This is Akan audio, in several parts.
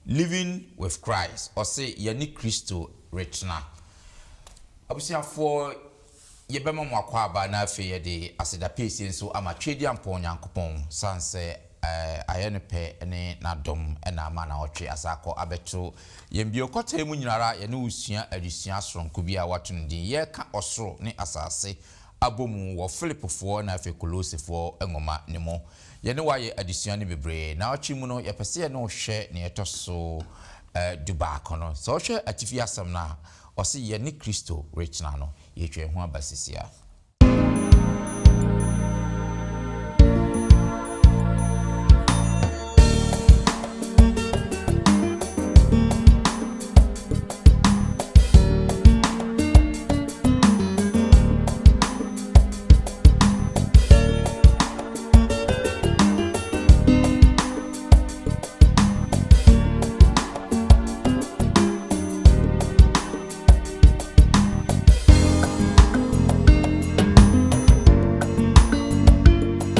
Living with Christ, ɔse yɛne Kristo retena. Abusuafoɔ, yɛbɛma mo akwaaba na afei yɛde aseda piesie nso ama Tweediampɔn Nyankopɔn sane sɛ ayɛ no pɛ ne n'adom na ama naɔtwe asa akɔ abɛto yɛn bio. Kɔtaa mu nyinara yɛne wo sua adesua soronko bi a wɔato no din Yɛreka Ɔsoro ne Asase Abɔ Mu wɔ Filipofoɔ na afei Kolosefoɔ nwoma no mu. Yɛne wo ayɛ adesua no bebree. Naawɔtwe mu no, yɛpɛ sɛ yɛne wo hwɛ nea ɛtɔ so dubaako no. Sɛ wohwɛ atifi asɛm no a, ɔse yɛne Kristo retena no, yɛretwa yɛn ho aba sisia.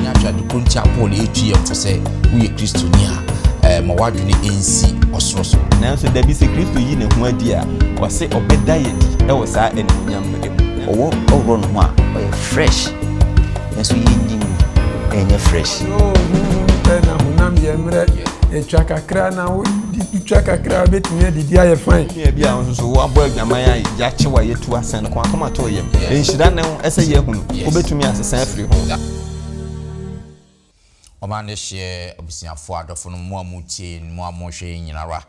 Ne ahwɛ ade koro nti a Paul retu yɛn fo sɛ woyɛ Kristoni a, eh, ma w'adwene nsi ɔsoro so. Nanso dabi, sɛ Kristo yi ne ho adi a, ɔse ɔbɛda yɛ adi wɔ saa animuonyam no mu. Ɔwɔ ɔworɔ ne ho a ɔyɛ fresh nanso yɛnyi no ɛnyɛ fresh. Honhom pɛ na honam yɛ mmerɛ. Etwa kakra na wotwa kakra wobɛtumi adidi ayɛ fine. Nua bi a nso so woabɔ adwaman a yɛakye wo a yɛatu asɛn no kɔn akoma tɔ yam. Nhyira ne wo sɛ yɛahu no. Wobɛtumi asesa afiri ho. Ɔman dehyeɛ, abusuafoɔ, adɔfonom, mo a moretie yɛn, mo a morehwɛ yɛn nyinara,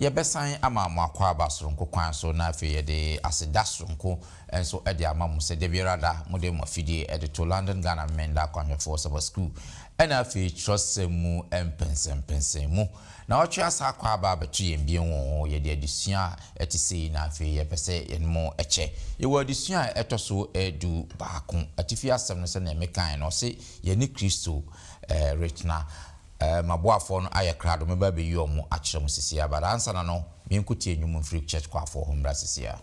yɛbɛsan ama mo akwaaba soronko kwan so na afei yɛde aseda soronko nso de ama mo sɛ da biara da mode mo afidie de to London Ghana Memenda Akwanhwɛfoɔ Saba Sukuu ɛna afei Twerɛsɛm mu mpɛnsɛmpɛnsɛn mu Naawɔtwe asa akɔ aba abɛto yɛn bio oo, yɛde adesua a ɛte sei na afei yɛpɛ sɛ yɛne mo kyɛ. Yɛwɔ adesua a ɛtɔ so 11. Atifi asɛm no sɛnea mekae no, ɔse yɛne Kristo retena. M'aboafoɔ no ayɛ krado, mɛba abɛyi wɔn akyerɛ mo seesei ara, but ansa na no, menkɔtie nnwom mfiri church choirfoɔ hɔ mmra seesei ara.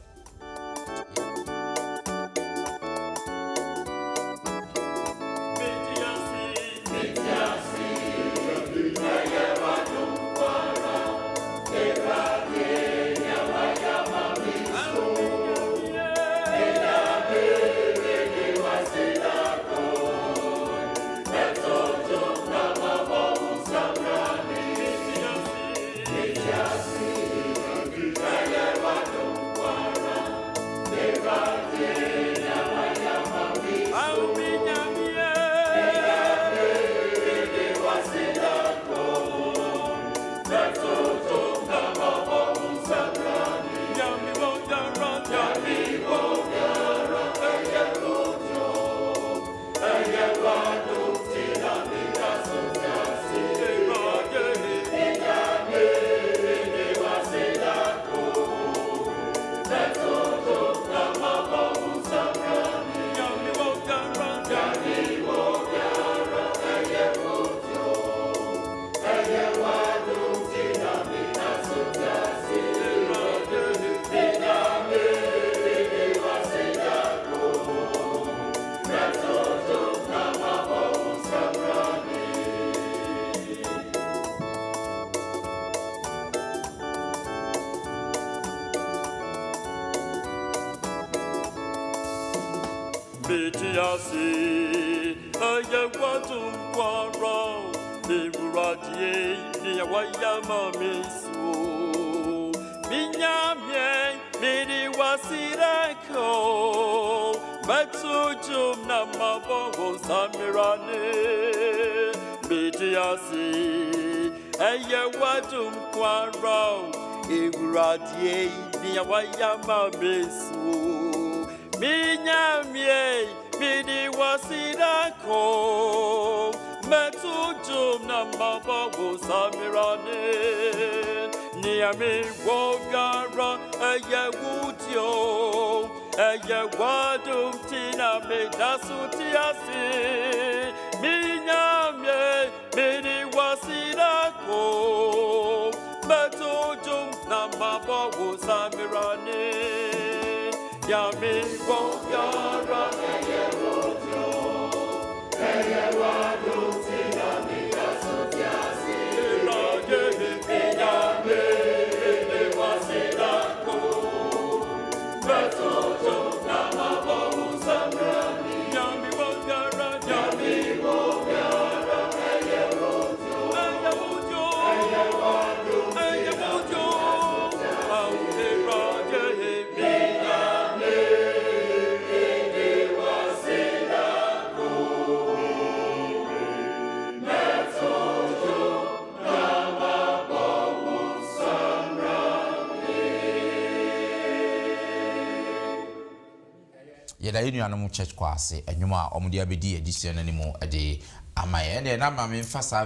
Yɛda yɛn nuanom Church Choir ase nnwom a wɔde abɛdi adesua no anim de ama yɛn. Ɛnneɛ na ma memfa saa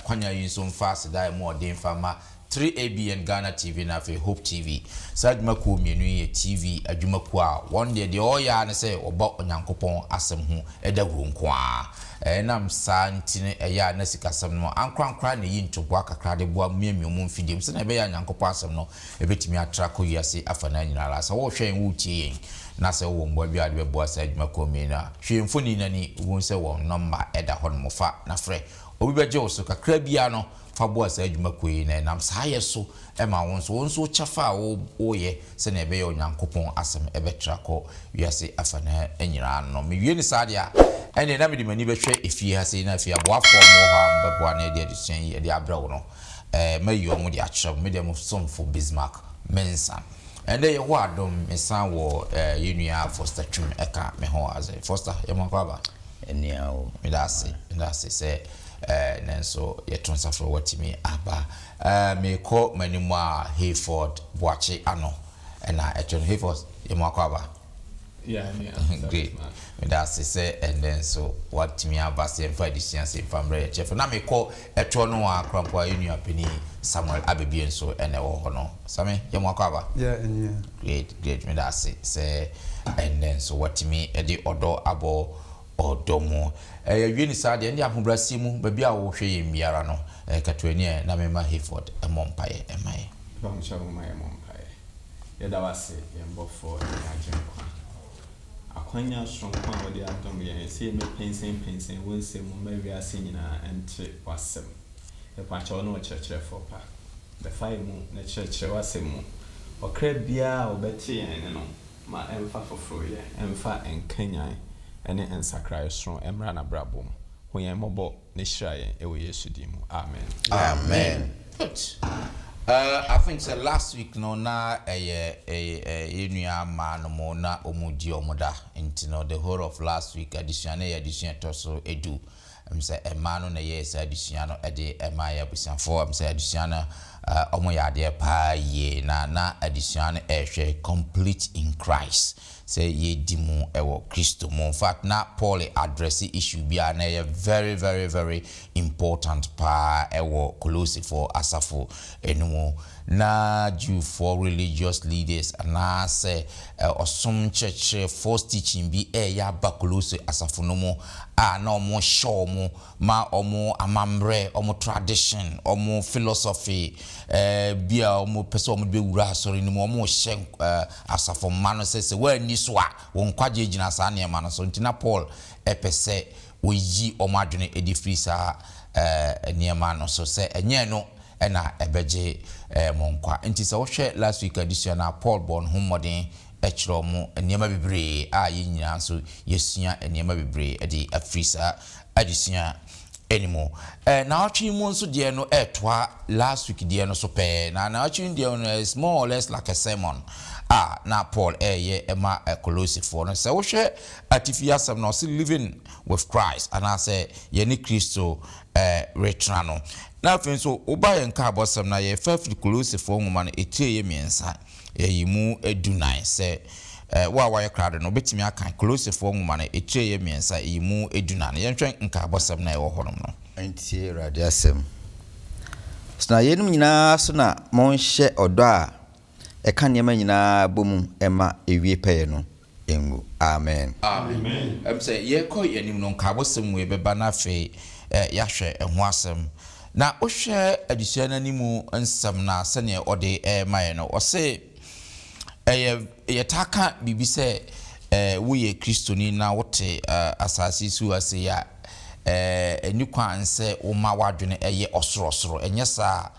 kwanya yi nso mfa aseda a ɛmu ɔden mfa mma 3ABN Ghana TV na afei Hope TV. Saa adwumakuo mmienu yi yɛ TV adwumakuo a wɔn deɛ deɛ wɔyɛ ara ne sɛ wɔbɔ Onyankopɔn asɛm ho dawuro nko ara. Ɛnam saa nti no ɛyɛ a na sikasɛm no ankorankoro na ɛyi ntoboa kakra de boa miamia wɔn mfidie mu sɛdeɛ ɛbɛyɛ a Nyankopɔn asɛm no ɛbɛtumi atra akɔ wiase afanaa nyina ara. Sɛ worehwɛ yɛn, woretie yɛn, na sɛ wowɔ mmoa bi a wode bɛboa saa adwumakuo mmienu yi a, hwɛ yɛn mfoni no ani, wobɛhu sɛ wɔn nɔmba da hɔnom. Fa na frɛ. Obi bɛgye wo so. Kakra biara no, fa boa saa adwumakuo yi, na ɛnam saa yɛ so ma wo nso, wo nso wo kyɛfa a woreyɛ sɛdeɛ ɛbɛyɛ Onyankopɔn asɛm bɛtra kɔ wiase afanaa nyinaa no. Mewie no saa deɛ a, ɛnneɛ na mede m'ani bɛhwɛ efie ha sei, na afei aboafoɔ a wɔwɔ hɔ a wɔbɛboa na yɛde adesua yi de abrɛ wo no, mayi wɔn de akyerɛ mo. Me deɛ mo somfo Bismarck Mensah. Ɛnnɛ Yehowa adom, mesan wɔ yɛn nua Foster Twum ka me ho adze. Foster, yɛ mo akwaaba. Nua o. Meda ase, meda ase sɛ nanso yɛto nsa frɛ watumi aba. Mekɔ m'anim a Hayford Boakye ano na ɛto no. Hayford, yɛ mo akwaaba. Great. Meda ase sɛ ɛnnɛ nso watumi aba sɛ yɛmfa adesua sɛ yɛmfa mbrɛ yɛn kyɛfa. Na mekɔ ɛtoɔ no a koraa mpo a yɛn nua panin Samuel Abebie nso na ɛwɔ hɔ no. Sami, yɛ mo akwaaba. Yeah, nua. Great, great. Meda ase sɛ ɛnnɛ nso watumi de ɔdɔ abɔ ɔdɔ mu. Yɛawie no saa deɛ, ɛnde ahobrɛaseɛ mu, baabi a wohwɛ yɛn biara no, katoani ɛ, na memma Hayford mmɔ mpaeɛ mma yɛn. Mpamokyɛw momma yɛmmɔ mpaeɛ. Yɛda wo ase, yɛn Bɔfoɔ ne yɛn Agyenkwa. Akwanya soronko a wode adom yɛn sɛ yɛmmɛpɛnsɛnpɛnsɛn wo nsɛm mu mma wiase nyinaa nte w'asɛm. Yɛpakyɛ wo ne ɔkyerɛkyerɛfoɔ pa. Bɛfa yɛn mu na kyerɛkyerɛ w'asɛm mu. Ɔkra biara a ɔbɛte yɛn nne no, ma ɛmfa foforoyɛ, ɛmfa nkanyan ne nsakraeɛ soronko mmra n'abrabɔ mu. Hu yɛn mmɔbɔ na hyira yɛn wɔ Yesu din mu. Amen. Amen. Good. I think sɛ last week no na ɛyɛ yɛn nua mmaa no mo na wɔn di wɔn da nti no the whole of last week adesua no yɛ adesua ɛtɔ so edu. Ɛm sɛ mmaa no na ɛyɛɛ saa adesua no de maa yɛn abusuafoɔ. Ɛm sɛ adesua no wɔn yɛ adeɛ paa yie na na adesua no ɛrehwɛ complete in Christ. Sɛ yɛdi mu wɔ Kristo mu. In fact, na Paul address issue bi a na ɛyɛ very very very important paa wɔ Kolosefoɔ asafo no mu. Na Jewfoɔ religious leaders anaasɛ ɔsom nkyerɛkyerɛ false teaching bi reyɛ aba Kolose asafo no mu a na wɔhyɛ wɔn ma wɔn amammerɛ, wɔn tradition, wɔn philosophy bi a wɔpɛ sɛ wɔde bɛwura asɔre no mu, wɔhyɛ asafo mma no sɛ sɛ wɔanni so a, wɔn nkwagyeɛ gyina saa nneɛma no so. Nti na Paul pɛ sɛ ɔyi wɔn adwene de firi saa nneɛma no so sɛ ɛnyɛ ɛno na ɛbɛgye mo nkwa. Nti sɛ wohwɛ last week adesua no a, Paul bɔɔ ne ho mmɔden kyerɛɛ wɔn nneɛma bebree a yɛn nyinaa nso yɛasua nneɛma bebree de afiri saa adesua no mu. Naawɔtwe yi mu nso deɛ no ɛretoa last week deɛ no so pɛɛ. Na naawɔtwe yi deɛ no is more or less like a sermon a na Paul ɛreyɛ ma Kolosefoɔ no. Sɛ wohwɛ atifi asɛm no, ɔse living with Christ anaasɛ yɛne Kristo retena no. Na afei nso woba yɛn nkaabɔsɛm no a, yɛrefa afiri Kolosefoɔ nwoma no etire yɛ mmiɛnsa. Yɛyi mu dunan. Sɛ wo a woayɛ krado no, wobɛtumi akan Kolosefoɔ nwoma no etire yɛ mmiɛnsa, yi mu dunan. Yɛnhwɛ nkaebɔsɛm no a ɛwɔ hɔnom no. Ntie Awurade asɛm. So na yeinom nyinaa so na monhyɛ ɔdɔ a ɛka nneɛma nyinaa bɔ mu ma ɛwie pɛyɛ no ngu. Amen. Amen. Ɛm sɛ yɛrekɔ yɛn anim no, nkaebɔsɛm wei bɛba na afei yɛahwɛ ɛho asɛm. Na wohwɛ adesua no anim nsɛm no a, sɛdeɛ ɔde rema yɛn no, ɔse ɛyɛ yɛtaa ka biribi sɛ woyɛ Kristoni na wote asase so ha sei a, ɛnni kwan sɛ woma w'adwene yɛ ɔsorosoro. Ɛnyɛ saa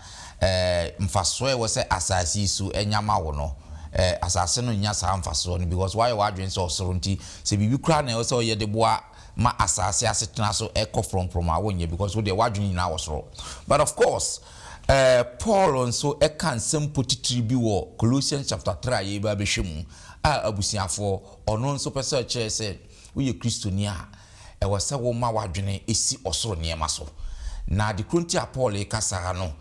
a, mfasoɔ a ɛwɔ sɛ asase yi so nya ma wo no, asase no nnya saa mfasoɔ no because woayɛ w'adwene sɛ ɔsoro nti, sɛ biribi koraa na ɛwɔ sɛ woyɛ de boa ma asase asetena so kɔ frɔmfrɔm a, wonyɛ because wo deɛ w'adwene nyinaa wɔ soro. But of course, Paul nso ka nsɛm titiri bi wɔ Colossians chapter 3 a yɛreba abɛhwɛ mu a abusuafoɔ, ɔno nso pɛ sɛ ɔkyerɛ sɛ woyɛ Kristoni a, ɛwɔ sɛ woma w'adwene si ɔsoro nneɛma so. Na ade koro nti a Paul reka saa no,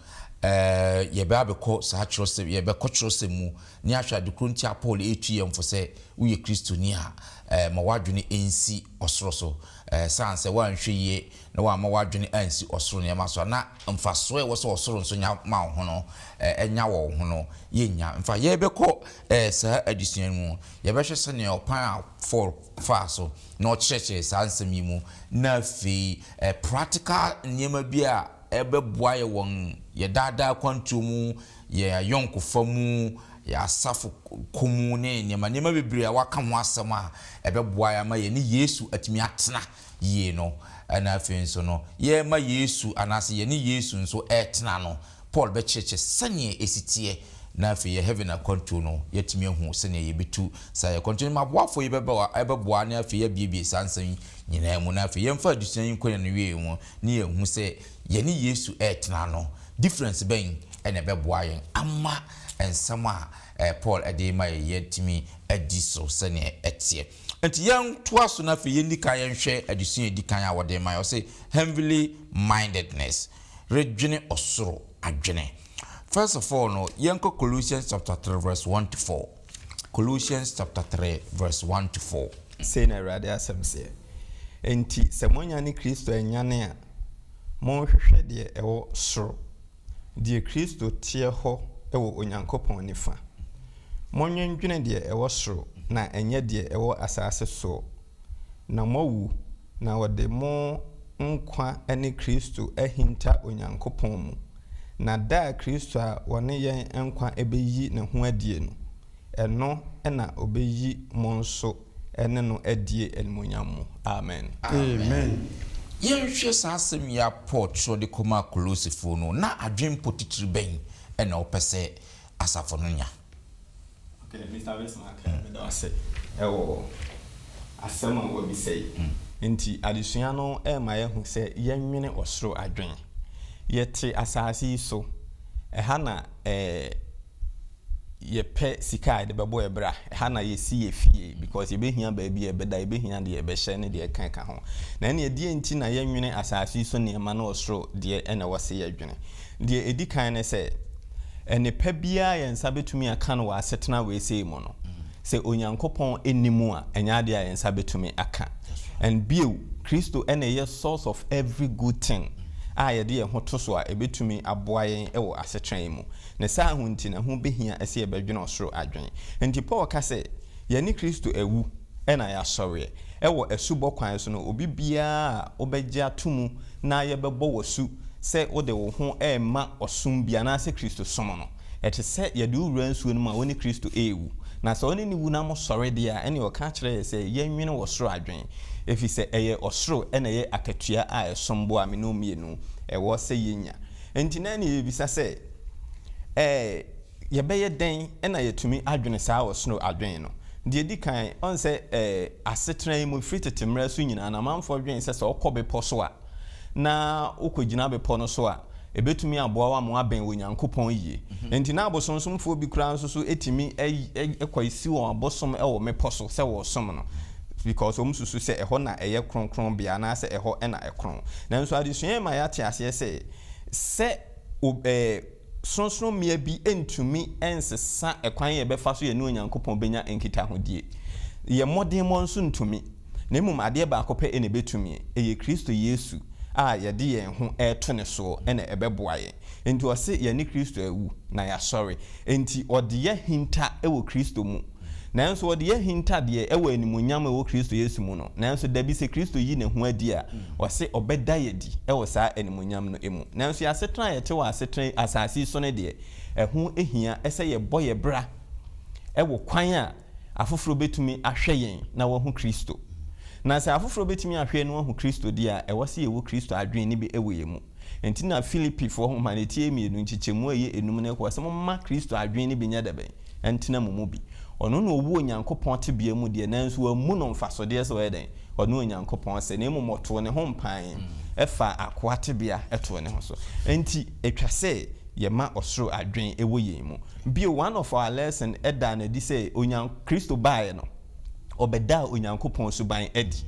Ɛɛ, yɛbɛ abɛkɔ saa kyerɛwsɛm, yɛbɛkɔ kyerɛwsɛm mu ne ahwɛ ade koro nti a Paul retu yɛn fo sɛ woyɛ Kristoni a, ɛɛ, ma w'adwene nsi ɔsoro so. Ɛɛ, sane sɛ woanhwɛ yie na woamma w'adwene ansi ɔsoro nneɛma so a, na mfasoɔ a ɛwɔ sɛ ɔsoro nso nya ma wo ho no, ɛɛ, nya wɔ wo ho no, yɛnnya. Mfa yɛrebɛkɔ, ɛɛ, saa adesua no mu, yɛbɛhwɛ sɛnea ɔkwan a Paul faa so na ɔkyerɛkyerɛɛ saa nsɛm yi mu, na afei, ɛɛ, practical nneɛma bi a ɛbɛboa yɛn wɔ yɛn daa daa akwantuo mu, yɛn ayɔnkofa mu, yɛn asafo kɔ mu ne nneɛma nneɛma bebree a wɔaka ho asɛm a ɛbɛboa yɛn ama yɛne Yesu atumi atena yie no. Ɛna afei nso no, yɛrema Yesu anaasɛ yɛne Yesu nso retena no, Paul bɛkyerɛkyerɛ sɛdeɛ ɛsi teɛ na afei yɛn heaven akwantuo no, yɛatumi ahu sɛdeɛ yɛbɛtu saa yɛn akwantuo no. M'aboafoɔ yi bɛba bɛboa na afei yɛabiebie saa nsɛm yi nyinaa mu na afei yɛmfa adesua yi nkɔ yɛn awieɛ mu ne yɛahu sɛ yɛne Yesu retena no, difference bɛn na ɛbɛboa yɛn ama nsɛm a Paul de rema yɛn yɛatumi adi so sɛnea ɛteɛ. Nti yɛntoa so na afei yɛnni kan yɛnhwɛ adesua a ɛdi kan a wɔde rema yɛn. Ɔse heavenly mindedness, redwene ɔsoro adwene. First of all no, yɛnkɔ Colossians chapter 3 verse 1 to 4. Colossians chapter 3 verse 1 to 4. Sei na Awurade asɛm seɛ, Enti sɛ moanya ne Kristo anyane a, monhwehwɛ deɛ ɛwɔ soro, deɛ Kristo teɛ hɔ wɔ Onyankopɔn nifa. Monnwendwene deɛ ɛwɔ soro na ɛnyɛ deɛ ɛwɔ asaase soɔ, na moawu, na wɔde mo nkwa ne Kristo ahinta Onyankopɔn mu, na da a Kristo a ɔne yɛn nkwa bɛyi ne ho adie no, ɛno na ɔbɛyi mo nso ne no adie animuonyam mu. Amen. Amen. Yɛnhwɛ saa asɛm yi a Paul kyerɛw de kɔmaa Kolosefo no, na adwempɔ titiriw bɛn na ɔpɛ sɛ asafo no nya? Okay, Mister Bismarck, meda wo ase wɔ asɛm a woabisa yi. Nti adesua no rema yɛahu sɛ yɛnnwene ɔsoro adwene. Yɛte asase yi so, ɛha na ɛɛ yɛpɛ sika a yɛde bɛbɔ yɛn bra, ɛha na yɛsi yɛn fie because yɛbɛhia baabi a yɛbɛda, yɛbɛhia deɛ yɛbɛhyɛ ne deɛ ɛka ɛka ho. Na ɛnneɛ deɛn nti na yɛnnwene asase yi so nneɛma ne ɔsoro deɛ na ɛwɔ sɛ yɛdwene? Deɛ ɛdi kan ne sɛ, nnepa biara a yɛn nsa bɛtumi aka no wɔ asetena wei sei mu no, sɛ Onyankopɔn nni mu a, ɛnyɛ adeɛ a yɛn nsa bɛtumi aka. And bio, Kristo na ɛyɛ source of every good thing a yɛde yɛn ho to so a ɛbɛtumi aboa yɛn wɔ asetena yi mu. Ne saa ho nti na ɛho bɛhia sɛ yɛbɛdwene ɔsoro adwene. Enti Paul ka sɛ, Yɛne Kristo awu na yɛasɔreɛ. Wɔ asubɔ kwan so no, obi biara a wobɛgye ato mu na yɛbɛbɔ wo asu sɛ wode wo ho rema ɔsom bi anaasɛ Kristosom no, ɛte sɛ yɛde wo wura nsuo no mu a wo ne Kristo rewu. Na sɛ wo ne no wu na mosɔre deɛ a, ɛnneɛ ɔka kyerɛ yɛn sɛ yɛnnwene ɔsoro adwene, ɛfiri sɛ ɛyɛ ɔsoro na ɛyɛ akatua a ɛsom bo a me ne wo mmienu ɛwɔ sɛ yɛnya. Enti na ɛnneɛ yɛbisa sɛ, Ɛɛ, yɛbɛyɛ dɛn na yɛatumi adwene saa ɔsoro adwene no? Deɛ ɛdi kan, ɔn sɛ ɛɛ, asetena yi mu, firi tete mmerɛ so nyinaa no, amanfoɔ dwene sɛ sɛ wokɔ bepɔ so a, na wokɔgyina bepɔ no so a, ɛbɛtumi aboa wo ama woabɛn Onyankopɔn yie. Enti na abosonsomfoɔ bi koraa nso so tumi kɔ si wɔn abosom wɔ mmepɔ so sɛ wɔresom no, because wɔsusu sɛ ɛhɔ na ɛyɛ kronkronbea anaasɛ ɛhɔ na ɛkorɔn. Nanso adesua yi ma yɛate aseɛ sɛ, sɛ ɛɛ, sorɔnsorɔmmea bi ntumi nsesa ɛkwan a yɛbɛfa so yɛne Onyankopɔn bɛnya nkitahodie. Yɛn mmɔdemmɔ nso ntumi, na mmom adeɛ baako pɛ na ɛbɛtumi, ɛyɛ Kristo Yesu a yɛde yɛn ho reto ne soɔ na ɛbɛboa yɛn. Enti ɔse yɛne Kristo awu na yɛasɔre. Enti ɔde yɛ hinta wɔ Kristo mu. Nanso wɔde yɛ hinta deɛ ɛwɔ animuonyam a ɛwɔ Kristo Yesu mu no, nanso dabi sɛ Kristo yi ne ho adi a, ɔse ɔbɛda yɛ adi wɔ saa animuonyam no mu. Nanso yɛ asetena a yɛte wɔ asetena yi, asase yi so no deɛ, ɛho hia sɛ yɛbɔ yɛ bra wɔ kwan a afoforɔ bɛtumi ahwɛ yɛn na wɔahu Kristo. Na sɛ afoforɔ bɛtumi ahwɛ yɛn na wɔahu Kristo deɛ a, ɛwɔ sɛ yɛwɔ Kristo adwene no bi wɔ yɛn mu. Enti na Filipifoɔ nwoma no eti mmienu nkyekyɛmu a ɛyɛ enum no kɔ sɛ, Momma Kristo adwene no bi nyɛ dɛbɛn? Ɛntena mo mu bi. Ɔno na ɔwɔ Onyankopɔn tebea mu deɛ, nanso wammu no mfasodeɛ sɛ ɔyɛ dɛn? Ɔne Onyankopɔn sɛ, na mmom ɔtoo ne ho mpan faa akoa tebea too ne ho so. Enti ɛtwa sɛ yɛma ɔsoro adwene wɔ yɛn mu. Bio, one of our lesson daa no adi sɛ Onyan Kristo baeɛ no, ɔbɛdaa Onyankopɔn suban adi.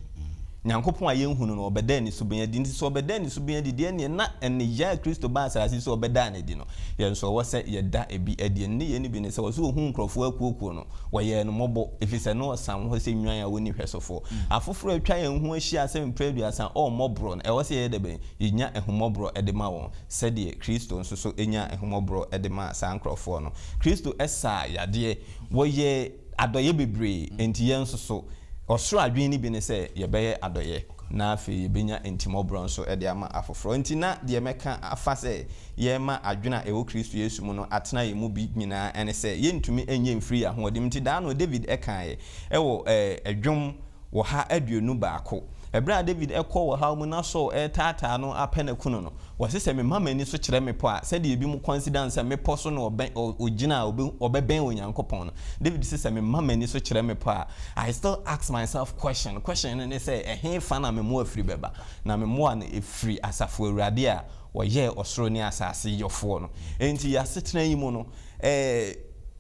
Nyankopɔn a yɛnhu no no, ɔbɛdaa ne suban adi. Nti sɛ ɔbɛdaa ne suban adi deɛ, ɛnneɛ na nneyɛɛ a Kristo baa asase so a ɔbɛdaa no adi no, yɛn nso ɛwɔ sɛ yɛda ebi adi. Nneyɛɛ no bi ne sɛ, ɔse ɔhuu nkurɔfoɔ akuokuo no, wɔyɛɛ no mmɔbɔ, ɛfiri sɛ na ɔsam hɔ sɛ nnwan a wɔnni hwɛsofoɔ. Afoforɔ a atwa yɛn ho ahyia sɛ mprɛ aduasa ɔremmɔborɔ no, ɛwɔ sɛ yɛyɛ dɛ bɛn? Yɛnya ahummɔborɔ de ma wɔn, sɛdeɛ Kristo nso so nyaa ahummɔborɔ de maa saa nkurɔfoɔ no. Kristo saa yadeɛ. Wɔyɛɛ adɔeɛ bebree, enti yɛn nso so, ɔsoro adwene no bi ne sɛ yɛbɛyɛ adɔeɛ, na afei yɛbɛnya ntimmɔborɔ nso de ama afoforɔ. Enti na deɛ mɛka afa sɛ yɛrema adwene a ɛwɔ Kristo Yesu mu no atena yɛn mu bi nyinaa ne sɛ, yɛntumi nyɛ mfiri yɛn ahoɔden mu. Enti daa no David kaeɛ wɔ Dwom 121. Ɛberɛ a David kɔɔ ɔhaw mu na Saul retaataa no apɛ no aku no no, Wɔse sɛ mema m'ani so kyerɛ mmepɔ a, sɛdeɛ ebinom consider no sɛ mmepɔ so na ɔbɛn, ɔgyina a ɔbɛbɛn Onyankopɔn no, David se sɛ mema m'ani so kyerɛ mmepɔ a, I still ask myself question, question no ne sɛ, ɛhe fa na me mmoa firi bɛba? Na me mmoa no, ɛfiri Asafo Awurade a ɔyɛɛ ɔsoro ne asase yɔfoɔ no. Enti yɛn asetena yi mu no, eh,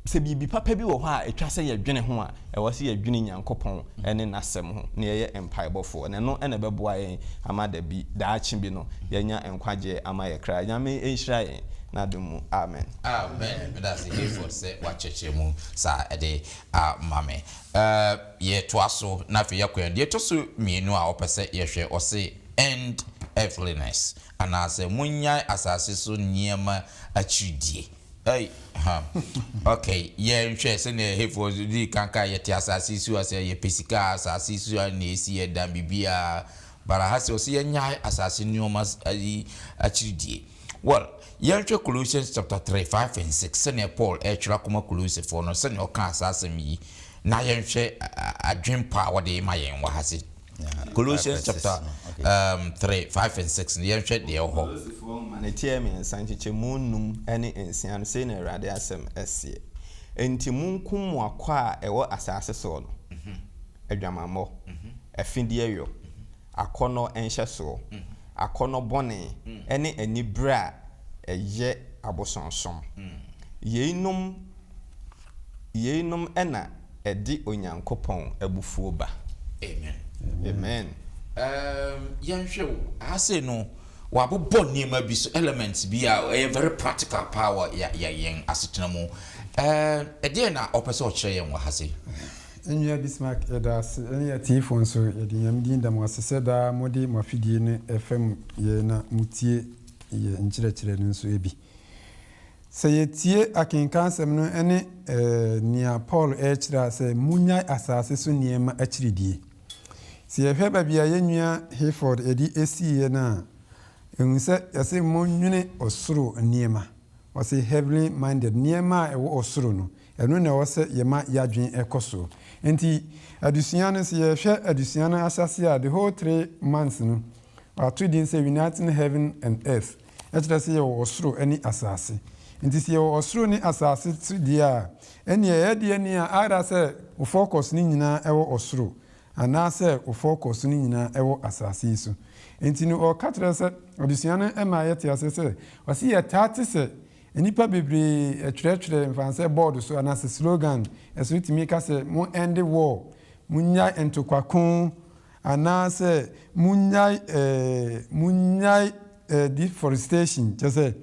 Sɛ biribi papa bi wɔ hɔ a ɛtwa sɛ yɛdwene ho a, ɛwɔ sɛ yɛdwene Nyankopɔn ne N'asɛm ho na yɛyɛ mpaebɔfoɔ. Na ɛno na ɛbɛboa yɛn ama da bi, daakye bi no, yɛanya nkwagyeɛ ama yɛn kra. Nyame nhyira yɛn N'adom mu. Amen. Amen medase Hayford sɛ wakyerɛkyerɛ mu saa de ama me. Eh yɛtoa so na afei yɛakɔ yɛn deɛ ɛtɔ so mienu a ɔpɛ sɛ yɛhwɛ ɔse end earthliness anaasɛ monnyae asase so nneɛma akyiridie. Ei, huh. Ok, yɛnhwɛ sɛnea Hefoɔ dii kan kae, yɛte asase yi so a, sɛ yɛpɛ sika a, asase yi so a na ɛsi yɛn dan, biribiara. But aha sɛ ɔse yɛnnyae asase nneɛma yi akyiridie. Well, yɛnhwɛ Colossians chapter 3, 5 and 6, sɛnea Paul ɛretwerɛ akɔma Colossifoɔ no, sɛnea ɔkaa saa asɛm yi, na yɛnhwɛ adwempa a wɔde rema yɛn wɔ ha se. Colossians chapter um, 3, 5 and 6 no, yɛnhwɛ deɛ ɛwɔ hɔ. Kolosifoɔ nwoma no tiaa miɛnsa nkyekyɛmu num ne nsia no, sei na Awurade asɛm seɛ, Enti monkum mo akwaa a ɛwɔ asaase soɔ no, adwamammɔ, afideɛ yɔ, akɔnnɔ nhyɛsoɔ, akɔnnɔ bɔne, ne aniberɛ a ɛyɛ abosonsom. Yeinom Yeinom na ɛde Onyankopɔn abufuo ba. Amen. Amen. Erm yɛnhwɛ o, aha sei no wɔabobɔ nneɛma bi so, elements bi a ɛyɛ very practical paa wɔ yɛ yɛn asetena mu. Erm ɛdeɛn na ɔpɛ sɛ ɔkyerɛ yɛn wɔ ha sei? Nnua Bismarck yɛda ase ɛne atiefoɔ nso yɛde Nyame din da mo ase sɛ daa mode mo afidie no fam yɛn na motie yɛn nkyerɛkyerɛ no nso bi. Sɛ yetie akenkansɛm no ne nea Paul rekyerɛ a sɛ munnyae asase so nneɛma akyiridie. Sɛ yɛhwɛ baabi a yɛn nua Hayford de siiɛ no a, yɛhu sɛ yɛse monnwene ɔsoro nneɛma. Ɔse heavenly minded, nneɛma a ɛwɔ ɔsoro no, ɛno na ɛwɔ sɛ yɛma yɛadwene kɔ soɔ. Nti adesua no, sɛ yɛhwɛ adesua no ahyɛaseɛ a, the whole 3 months no, wɔato din sɛ Uniting Heaven and Earth. Ɛkyerɛ sɛ yɛwɔ ɔsoro ne asase. Nti sɛ yɛwɔ ɔsoro ne asase so deɛ a, ɛnneɛ ɛyɛ deɛ nea either sɛ wo focus no nyinaa ɛwɔ ɔsoro anaasɛ wo focus no nyinaa ɛwɔ asase yi so. Nti no ɔreka kyerɛ sɛ adesua no ma yɛte aseɛ sɛ ɔse yɛtaa te sɛ nnipa bebree ɛtwerɛtwerɛ mfa sɛ board so anaasɛ slogan ɛso tumi ka sɛ mo end war, monnyae ntokwako anaasɛ munnyae ɛɛ munnyae ɛɛ deforestation, kyerɛ sɛ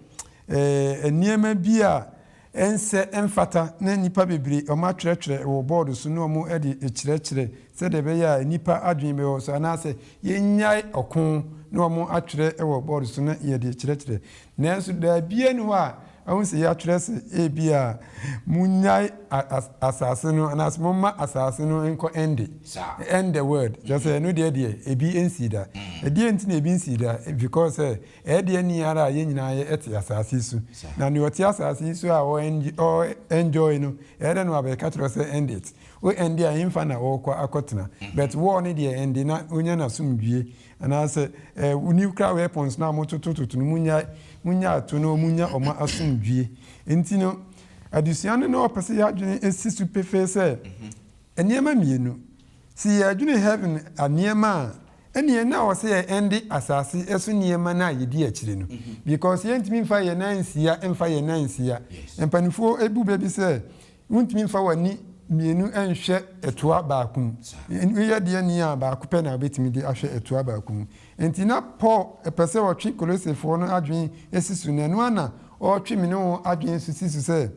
ɛɛ nneɛma bi a ɛnsɛ ɛmfata na nnipa bebree wɔatwerɛtwerɛ wɔ bɔɔdo so na wɔde rekyerɛkyerɛ sɛdeɛ ɛbɛyɛ a nnipa adwene bɛwɔ so anaasɛ yɛnnyae ɔko na wɔatwerɛ wɔ bɔɔdo so na yɛde rekyerɛkyerɛ. Nanso baabiara nni hɔ a ahu sɛ yɛatwerɛ sɛ ebia munnyae asase no anaasɛ momma asase no nkɔ ɛnde, end the world, kyerɛ sɛ ɛno deɛ deɛ ebi nsii da. Ɛdeɛn nti na ebi nsii da? Because sɛ ɛyɛ deɛ ni ara a yɛn nyinaa yɛ te asase yi so. Na nea ɔte asase yi so a ɔ enjoy no, ɛyɛ dɛn na wabɛka kyerɛ wo sɛ end it? Wo end a ɛmfa na ɔrekɔ akɔtena. But war no deɛ ɛnde na ɔnya n'asomdwie Anaasɛ eh, nuclear weapons no a mototototo no, munnyae, munnyae ato na wɔnnya wɔn asomdwie. Enti no, adesua no na wɔpɛ sɛ yɛadwene si so pefee sɛ nneɛma mienu. Sɛ yɛdwene heaven nneɛma a, ɛneɛ na ɛwɔ sɛ yɛ ɛnde asase so nneɛma no a yɛdi akyire no. Because yɛntumi mfa yɛn nan nsia mfa yɛn nan nsia. Mpanimfoɔ bu bɛ bi sɛ, wontumi mfa w'ani. mmienu nhwɛ ɛtoa baako mu. Woyɛ deɛ ni a, baako pɛ na wobɛtumi de ahwɛ ɛtoa baako mu. Enti na Paul pɛ sɛ ɔtwe Kolosefoɔ no adwene si so, na ɛno ara na ɔretwe me ne wo adwene nso si so sɛ,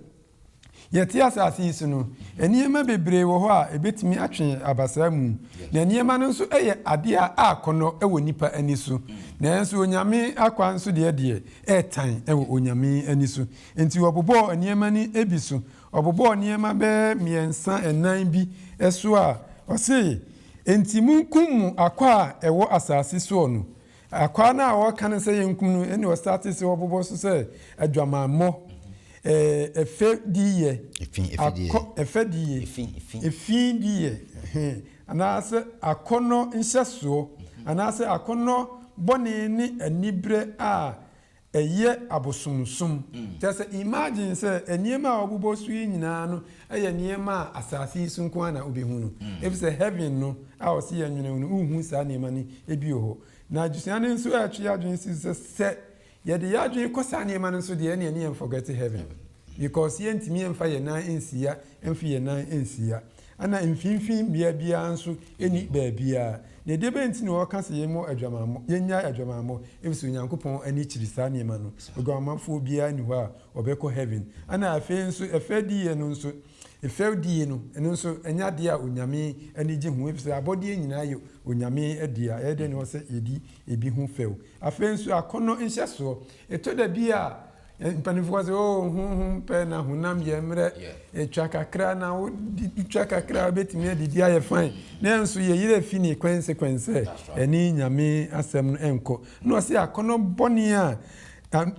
Yɛte asase yi so no, nneɛma bebree wɔ hɔ a ebetumi atwe yɛn aba saa mu. Na nneɛma no nso yɛ ade a akɔnnɔ wɔ nnipa ani so. Nanso Onyame akwan so deɛ deɛ, ɛtan wɔ Onyame ani so. Enti wɔbobɔɔ nneɛma no bi so. Ɔbobɔɔ nneɛma bɛyɛ mmiɛnsa, nnan bi so a ɔse, Enti monkum mo akwaa a ɛwɔ asase soɔ no. Akwaa no a ɔreka no sɛ yɛnkum no, ɛnna ɔstartee sɛ ɔbobɔ so sɛ adwamammɔ, ɛfɛdiyɛ, akɔ, ɛfɛdiyɛ, efidiyɛ, anaasɛ akɔnnɔ nhyɛsoɔ, anaasɛ akɔnnɔ bɔne ne aniberɛ a ɛyɛ abosonsom. Kyerɛ sɛ, imagine sɛ nneɛma a wɔbobɔ so yi nyinaa no yɛ nneɛma a asase yi so nko ara na wobɛhu no. Efisɛ heaven no a wɔse yɛnwene ho no, wonhu saa nneɛma no bi wɔ hɔ. Na adesua no nso retwe yɛn adwene si so sɛ, sɛ yɛde yɛn adwene kɔ saa nneɛma no so deɛ, ɛnneɛ ne yɛn forget heaven. Because yɛntumi mfa yɛn nan nsi ha mfi yɛn nan nsi ha. Ɛna mfinimfini bea biara nso nni baabiara. Na ɛdeɛbɛn nti na wɔka sɛ yɛmmɔ adwamammɔ, yɛnnyae adwamammɔ? Efisɛ Onyankopɔn ani kyiri saa nneɛma no. Odwamamfoɔ biara nni hɔ a ɔbɛkɔ heaven. Ɛna afei nso ɛfɛdie no nso, efɛwdie no, ɛno nso ɛnyɛ adeɛ a Onyame ani gye ho, efisɛ abɔdeɛ nyinaa yɛ Onyame dea. Ɛyɛ dɛn na ɛwɔ sɛ yɛdi ebi ho fɛw? Afei nso akɔnnɔ nhyɛsoɔ. Ɛtɔ da bi a Mpanimfoɔ sɛ oh honhom pɛ na honam yɛ mmerɛ. Ɛtwa kakra na wotwa kakra wobɛtumi adidi ayɛ fine. Nanso yɛ yerɛ fi ne consequence sɛ ɛne Nyame asɛm no ɛnkɔ. Na ɔse akɔnɔ bɔne a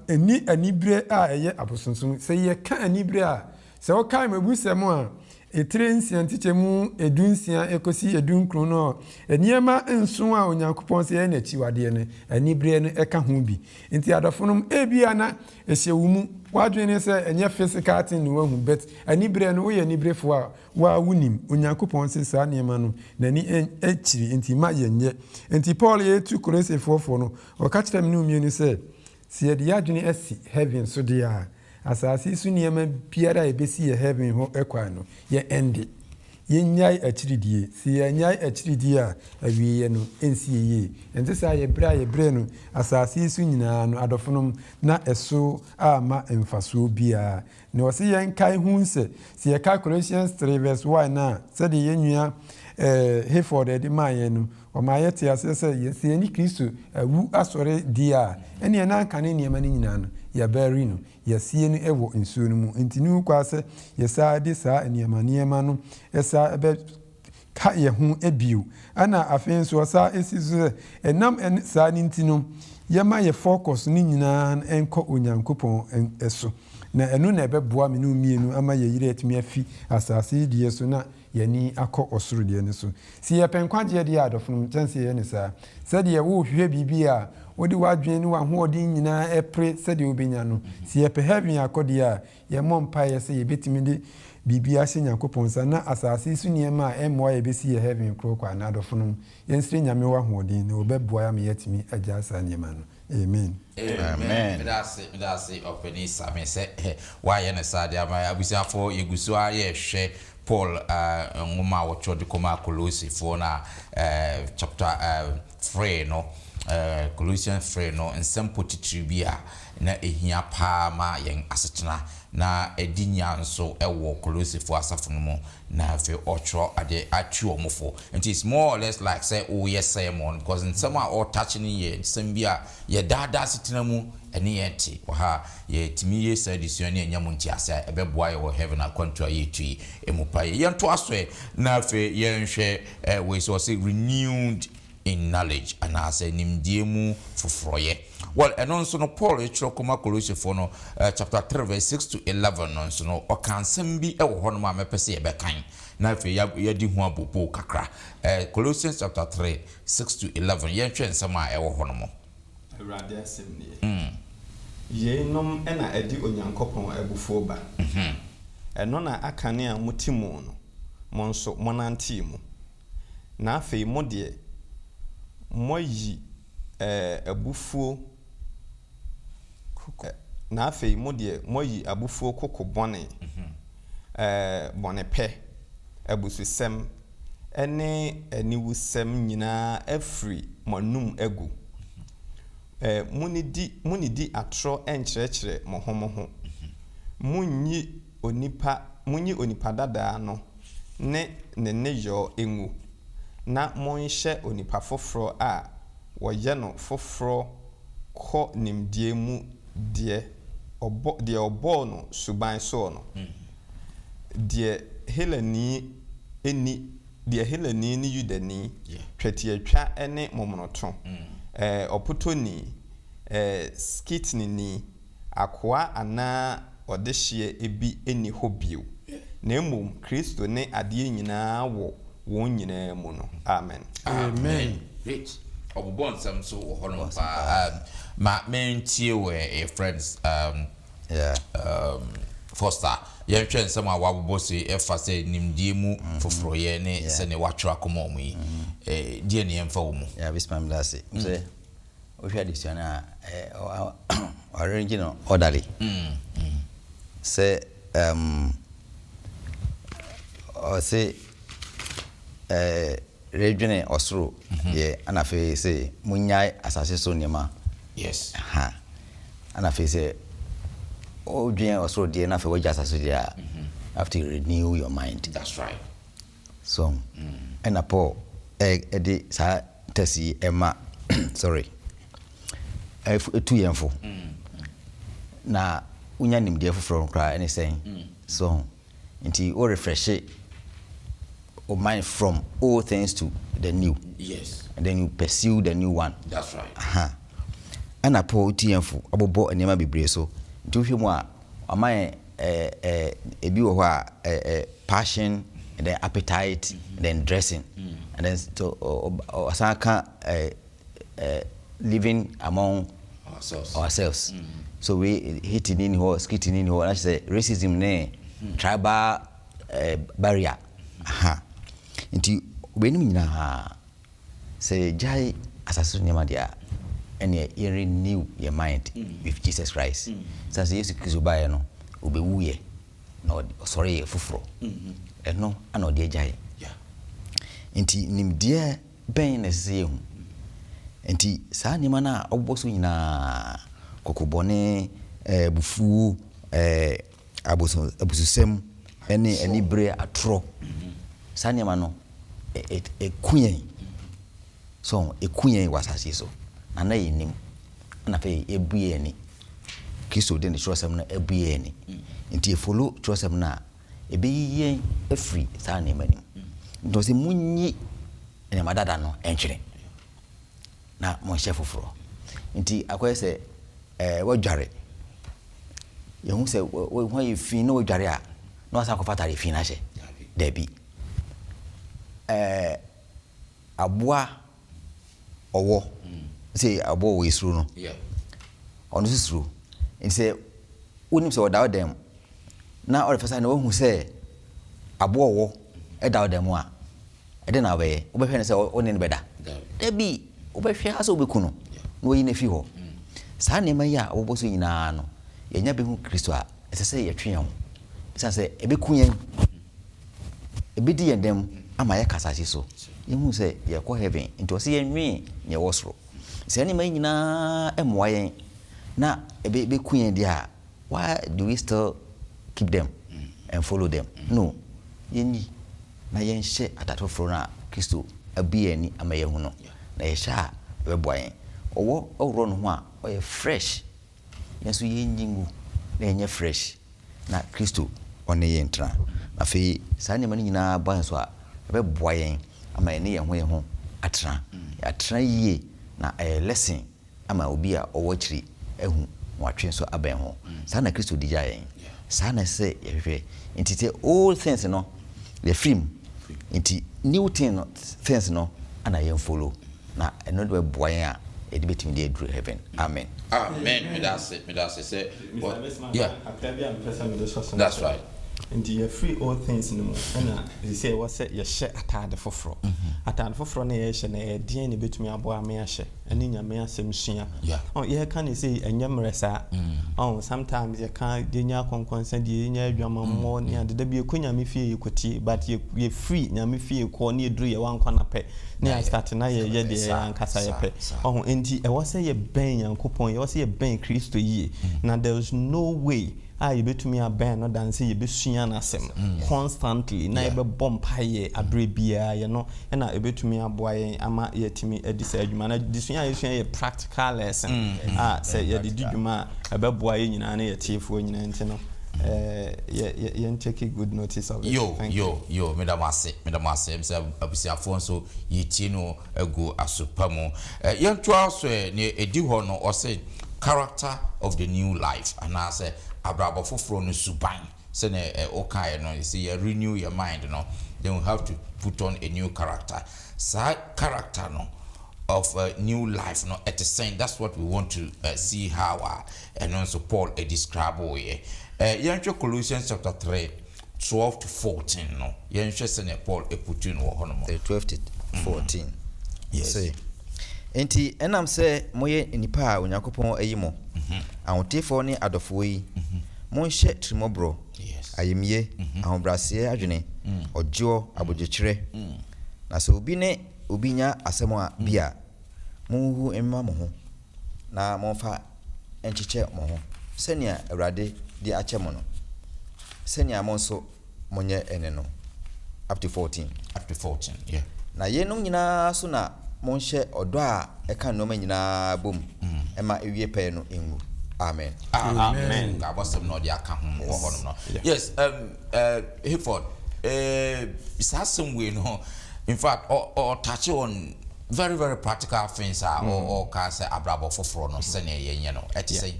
ɛne anibere a ɛyɛ abosonsom. Sɛ yɛka anibere a, sɛ wokae mabusɛm a Etire nsia nkyekyɛmu dunsia kɔsi edunkron no, nneɛma nson a Onyankopɔn sɛ yɛyɛ no akyiwadeɛ no, anibereɛ no ka ho bi. Nti adɔfonom, ebia na ɛhyɛ wo mu, w'adwene ne sɛ ɛnyɛ physical thing na woahu, but anibereɛ no, woyɛ aniberefoɔ a, wo ara wonim. Onyankopɔn se saa nneɛma no, n'ani kyiri, nti mma yɛnyɛ. Nti Paul retu Kolosefoɔ fo no, ɔka kyerɛ me ne wo mmienu sɛ, Sɛ yɛde yɛn adwene asi heaven so deɛ a, asase yi so nneɛma biara a ɛbɛsi yɛn heaven hɔ kwan no, yɛn ɛnde. Yɛnnyae akyiridie. Sɛ yɛannyae akyiridie a, awieeɛ no, ɛnsi yɛn yie. Ɛnte saa? Yɛn berɛ a yɛbrɛɛ no asase yi so nyinaa no, adɔfonom, na ɛso amma mfasoɔ biara. Na ɔse yɛnkae hu sɛ, sɛ yɛkae Colossians 3 verse 1 no a, sɛdeɛ yɛn nua eh, Hayford de maa yɛn no, ɔmaa yɛte aseɛ sɛ, sɛ yɛne Kristo awu asɔre deɛ a, ɛneɛ na anka ne nneɛma no nyinaa no, yɛabɛri no, yɛasie no wɔ nsuo no mu. Enti ne ho kwaa sɛ yɛsaa de saa nneɛma nneɛma no saa bɛ ka yɛn ho bio. Ɛna afei nso ɔsan si so sɛ, ɛnam saa no nti no, yɛma yɛ focus no nyinaa nkɔ Onyankopɔn so. Na ɛno na ɛbɛboa me ne wo mmienu ama yɛn yere atumi afi asase yi deɛ so na yɛn ani akɔ ɔsoro deɛ no so. Sɛ yɛpɛ nkwagyeɛ deɛ a, adɔfonom, kyɛn sɛ yɛyɛ no saa. Sɛdeɛ worehwehwɛ biribi a wode w'adwene ne w'ahoɔden nyinaa pere sɛdeɛ wobɛnya no. Sɛ yɛpɛ heaven akɔ deɛ a, Yɛmmɔ mpaeɛ sɛ yɛbɛtumi de biribi ahyɛ Nyankopɔn nsa na asase yi so nneɛma a ɛmmoa yɛ bɛsi yɛ heaven korɔ kɔ anaa adɔfonom, yɛnsrɛ Nyame hɔ ahoɔden na ɔbɛboa yɛ ama yɛatumi agyaa saa nneɛma no. Amen. Amen meda ase meda ase ɔpanin Sammy sɛ woayɛ no saa de ama yɛn. Abusuafoɔ yɛgu so ara yɛrehwɛ Paul nwoma a wɔtwerɛ de kɔmaa Kolosefoɔ no a chapter free no, Colossians free no nsɛmpɔ titiriw bi a na ehia paa ma yɛn asetena na adi nya nso wɔ Kolosefo asafo no mu, na afei ɔtwerɛ ade atu wɔn fo. Nti it's more or less like sɛ woyɛ sermon because nsɛm a ɔretouch no yɛ nsɛm bi a yɛ daa daa asetena mu ɛne yɛn te. Wɔ ha a yɛtumi yɛ saa adesua ne yɛnya mu ntease a ɛbɛboa yɛn wɔ heaven akwantu a yɛretu yi mu pa. Yɛntoa so ɛ na afei yɛnhwɛ wei sɛ ɔse renewed in knowledge, anaasɛ nimdeɛ mu foforɔyɛ. Well, ɛno nso no, Paul retwerɛ kɔma Kolosefoɔ no, chapter 3 verse 6 to 11 no nso no, ɔka nsɛm bi wɔ hɔnom a mɛpɛ sɛ yɛbɛkan na afei yɛadi ho abooboo kakra. Colossians chapter 3, 6 to 11, yɛnhwɛ nsɛm a ɛwɔ hɔnom. Awurade asɛm nie. Yeinom na ɛde Onyankopɔn abufuo ba. Ɛno na akane a mote mu no, mo nso monantee mu. Na afei mo deɛ, moayi abufuo, na afei mo deɛ, moayi abufuo koko bɔne, bɔnepɛ. abususɛm ne aniwusɛm nyinaa afiri mo anom agu. Monnidi, monnidi atorɔ nkyerɛkyerɛ mo ho mo ho. Monnyi onipa, monyi onipa dadaa no ne ne nneyɔɔ ngu, na monhyɛ onipa foforɔ a wɔyɛ no foforɔ kɔ nimdeɛ mu deɛ ɔbɔ, deɛ ɔbɔɔ no suban soɔ no. Deɛ Helani nni, deɛ Helani ne Yudani, twetiatwa ne momonoto, ɔpotɔni, Skitnini, akoa anaa ɔdehyeɛ bi nni hɔ bio, na mmom Kristo ne adeɛ nyinaa wɔ wɔn nyinaa mu no. Amen. Amen. Great. Ɔbobɔ nsɛm so wɔ hɔnom paa. Um, ma mentie wɔ yɛ friends um, Yeah. um, Foster. Yɛnhwɛ nsɛm a wabobɔ so yi ɛfa sɛ nimdeɛ mu foforɔyɛ ne Yeah. sɛnea watwerɛ akɔma wɔn yi. Eh, deɛ ne yɛmfa wɔ mu? Yeah, Bismarck meda ase. Sɛ wohwɛ adesua no a, ɔarrange no orderly. Sɛ um, ɔse eh, redwene ɔsoro deɛ, ɛna afei sɛ monyae asase so nneɛma. Yes. Ha. Ɛna afei sɛ wodwene ɔsoro deɛ na afei wagya asase so deɛ a, you have to renew your mind. That's right. So, ɛna Paul ɛde saa test yi ɛma, sorry, ɛtu yɛn fo. Na wonya nimdeɛ foforɔ no koraa ɛne sɛn? So, nti wo refresh wo mind from old things to the new. And then you pursue the new one. That's right. Aha. Ɛna Paul tu yɛn fo abobɔ nneɛma bebree so. Nti wohwɛ mu a, wama yɛn ebi wɔ hɔ a passion, and then appetite, and then dressing. And then so ɔsan ka living among ourselves. Ourselves. So we Hitini ni hɔ, Skitini ni hɔ, na kyerɛ sɛ racism ne tribal barrier. Aha. Nti weinom nyinaa sɛ yɛgyae asase so nneɛma deɛ a, ɛneɛ yɛn renew yɛn mind with Jesus Christ. Sane sɛ Yesu Kristo baeɛ no, ɔbɛwuiɛ na ɔsɔreeɛ foforɔ. Ɛno ana ɔde agyae. Nti nimdeɛ bɛn na ɛsɛ sɛ yɛhu? Nti saa nneɛma no a ɔbobɔ so nyinaa, kɔkɔbɔne, abufuo, abususɛm ne anibere, atorɔ, saa nneɛma no ɛku yɛn. So ɛku yɛn wɔ asase yi so. Na na yɛnnim. Ɛna afei ɛbue yɛn ani. Kristo de ne twerɛsɛm no abue yɛn ani. Nti yɛfollow twerɛsɛm no a, ɛbɛyi yɛn afiri saa nneɛma no mu. Nti ɔsɛ monyi nneɛma dada no ntwene na monhyɛ foforɔ. Nti akɔyɛ sɛ wadware. Yɛhu sɛ wo ho ayɛ fi na wadware a, na wasan akɔfa atare fi no ahyɛ. Dabi. Aboa ɔwɔ, sɛ aboa ɔwɔ yɛ suro no, ɔno nso suro. Nti sɛ wonim sɛ ɔda wo dan mu na ɔrefa sa na wahu sɛ aboa ɔwɔ ɛda wo dan mu a, ɛdɛn na wobɛyɛ? Wobɛhwɛ no sɛ wo ne no bɛda? Dabi, wobɛhwɛ ara sɛ wobɛku no na wayi no afi hɔ. Saa nneɛma yi a wɔbɔ so nyinaa no, yɛnya bɛhu Kristo a, ɛsɛ sɛ yɛtwe yɛn ho. Ɛsiane sɛ ɛbɛku yɛn, ɛbɛdi yɛn dɛm ama yɛaka asase so. Yɛhu sɛ yɛkɔ heaven, nti ɔsɛ yɛnwen nea ɛwɔ soro. Saa nneɛma yi nyinaa mmoa yɛn na ɛbɛku yɛn deɛ a, why do we still keep them and follow them? No, yɛnyi na yɛnhyɛ atade foforɔ no a Kristo abue yɛn ani ama yɛahu no, na yɛhyɛ a ɛbɛboa yɛn. Ɔwɔ worɔ ne ho a, ɔyɛ fresh. Yɛn nso yɛnyi ngu na yɛnyɛ fresh na Kristo ɔne yɛn ntena. Na afei saa nneɛma no nyinaa ba yɛn so a, ɛbɛboa yɛn ama yɛne yɛn ho yɛn ho atena. Yɛatena yie na ɛyɛ lesson ama obi a ɔwɔ akyiri ahu na watwe nso abɛn ho. Saa na Kristo de gyaa yɛn. Saa na ɛsɛ sɛ yɛhwehwɛ. Nti sɛ old things no yɛfiri mu, nti new thing no, things no ana yɛn follow, na ɛno de bɛboa yɛn a yɛde bɛtumi de aduru heaven. Amen. Amen. Meda ase, meda ase sɛ Mr. Bismarck, yeah. kakra bi a mepɛ sɛ mede sɔ so ne That's sɛ, right. Nti yɛfiri old things no mu ɛna seesei ɛwɔ sɛ yɛhyɛ ataade foforɔ. Ataade foforɔ no a yɛhyɛ no ɛyɛ deɛn na ɛbɛtumi aboa ama yɛahyɛ? Ɛne Nyame asɛm sua. Ɔn yɛka no sei ɛnyɛ mmerɛ saa. Ɔn sometimes yɛka yɛnya akɔnkɔnsa die, yɛnya adwamammɔ ne ade. Dabi yɛkɔ Nyame fie yɛkɔtie but yɛ yɛfiri Nyame fie kɔ ne yɛduru yɛn wankwana pɛ ne yɛ start na yɛyɛ deɛ yɛn ankasa yɛpɛ. Ɔho nti ɛwɔ sɛ yɛbɛn Nyankopɔn, ɛwɔ sɛ yɛbɛn Kristo yie. Na there is no way a yɛbɛtumi abɛn no than sɛ yɛbɛsua N'asɛm constantly na yɛbɛbɔ mpaeɛ aberɛ biara. Yɛno na ɛbɛtumi aboa yɛn ama yɛatumi adi saa adwuma no. Adesua a yɛsua yɛ practical lesson a sɛ yɛde di dwuma a ɛbɛboa yɛn nyinaa ne yɛn atiefoɔ nyinaa nti no yɛ yɛn take good notice of it. Yo Thank you. yo yo meda mo ase meda mo ase ɛm sɛ abusuafoɔ nso yɛtie no agu aso pa mu. Yɛntoa so ɛ, nea ɛdi hɔ no ɔse character of the new life anaasɛ abrabɔ foforɔ no suban sɛnea wokaeɛ no sɛ yɛ renew yɛ mind no then we have to put on a new character. Saa character no of a new life no ɛte sɛn? That's what we want to see how a ɛno nso Paul describe yɛ. Yɛnhwɛ Colossians chapter 3 12 to 14 no, yɛnhwɛ sɛnea Paul eputu no wɔ hɔnom. 12 to 14. Yes. Enti ɛnam sɛ moyɛ nnipa a Onyankopɔn ayi mo, ahotefoɔ ne adɔfoɔ yi, monhyɛ tirimɔborɔ, ayamye, ahobrɛaseɛ adwene, ɔdwoɔ, abodwokyerɛ. Na sɛ obi ne obi nya asɛm a bi a, monhuhu mma mo ho na momfa nkyekyɛ mo ho sɛnea Awurade de akyɛ mo no, sɛnea mo nso monyɛ ɛne no. Up to 14. Up to 14, yeah. Na yeinom nyinaa so na monhyɛ ɔdɔ a ɛka nneɛma nyinaa bom ma ewie pɛyɛ no ngu. Amen. Amen. Abɔsɛm na ɔde aka ho wɔ hɔnom no. Yes, Hayford, saa asɛm wei no, in fact, ɔ touch on very very practical things a ɔka sɛ abrabɔ foforɔ no sɛnea yɛnyɛ no ɛte sɛ.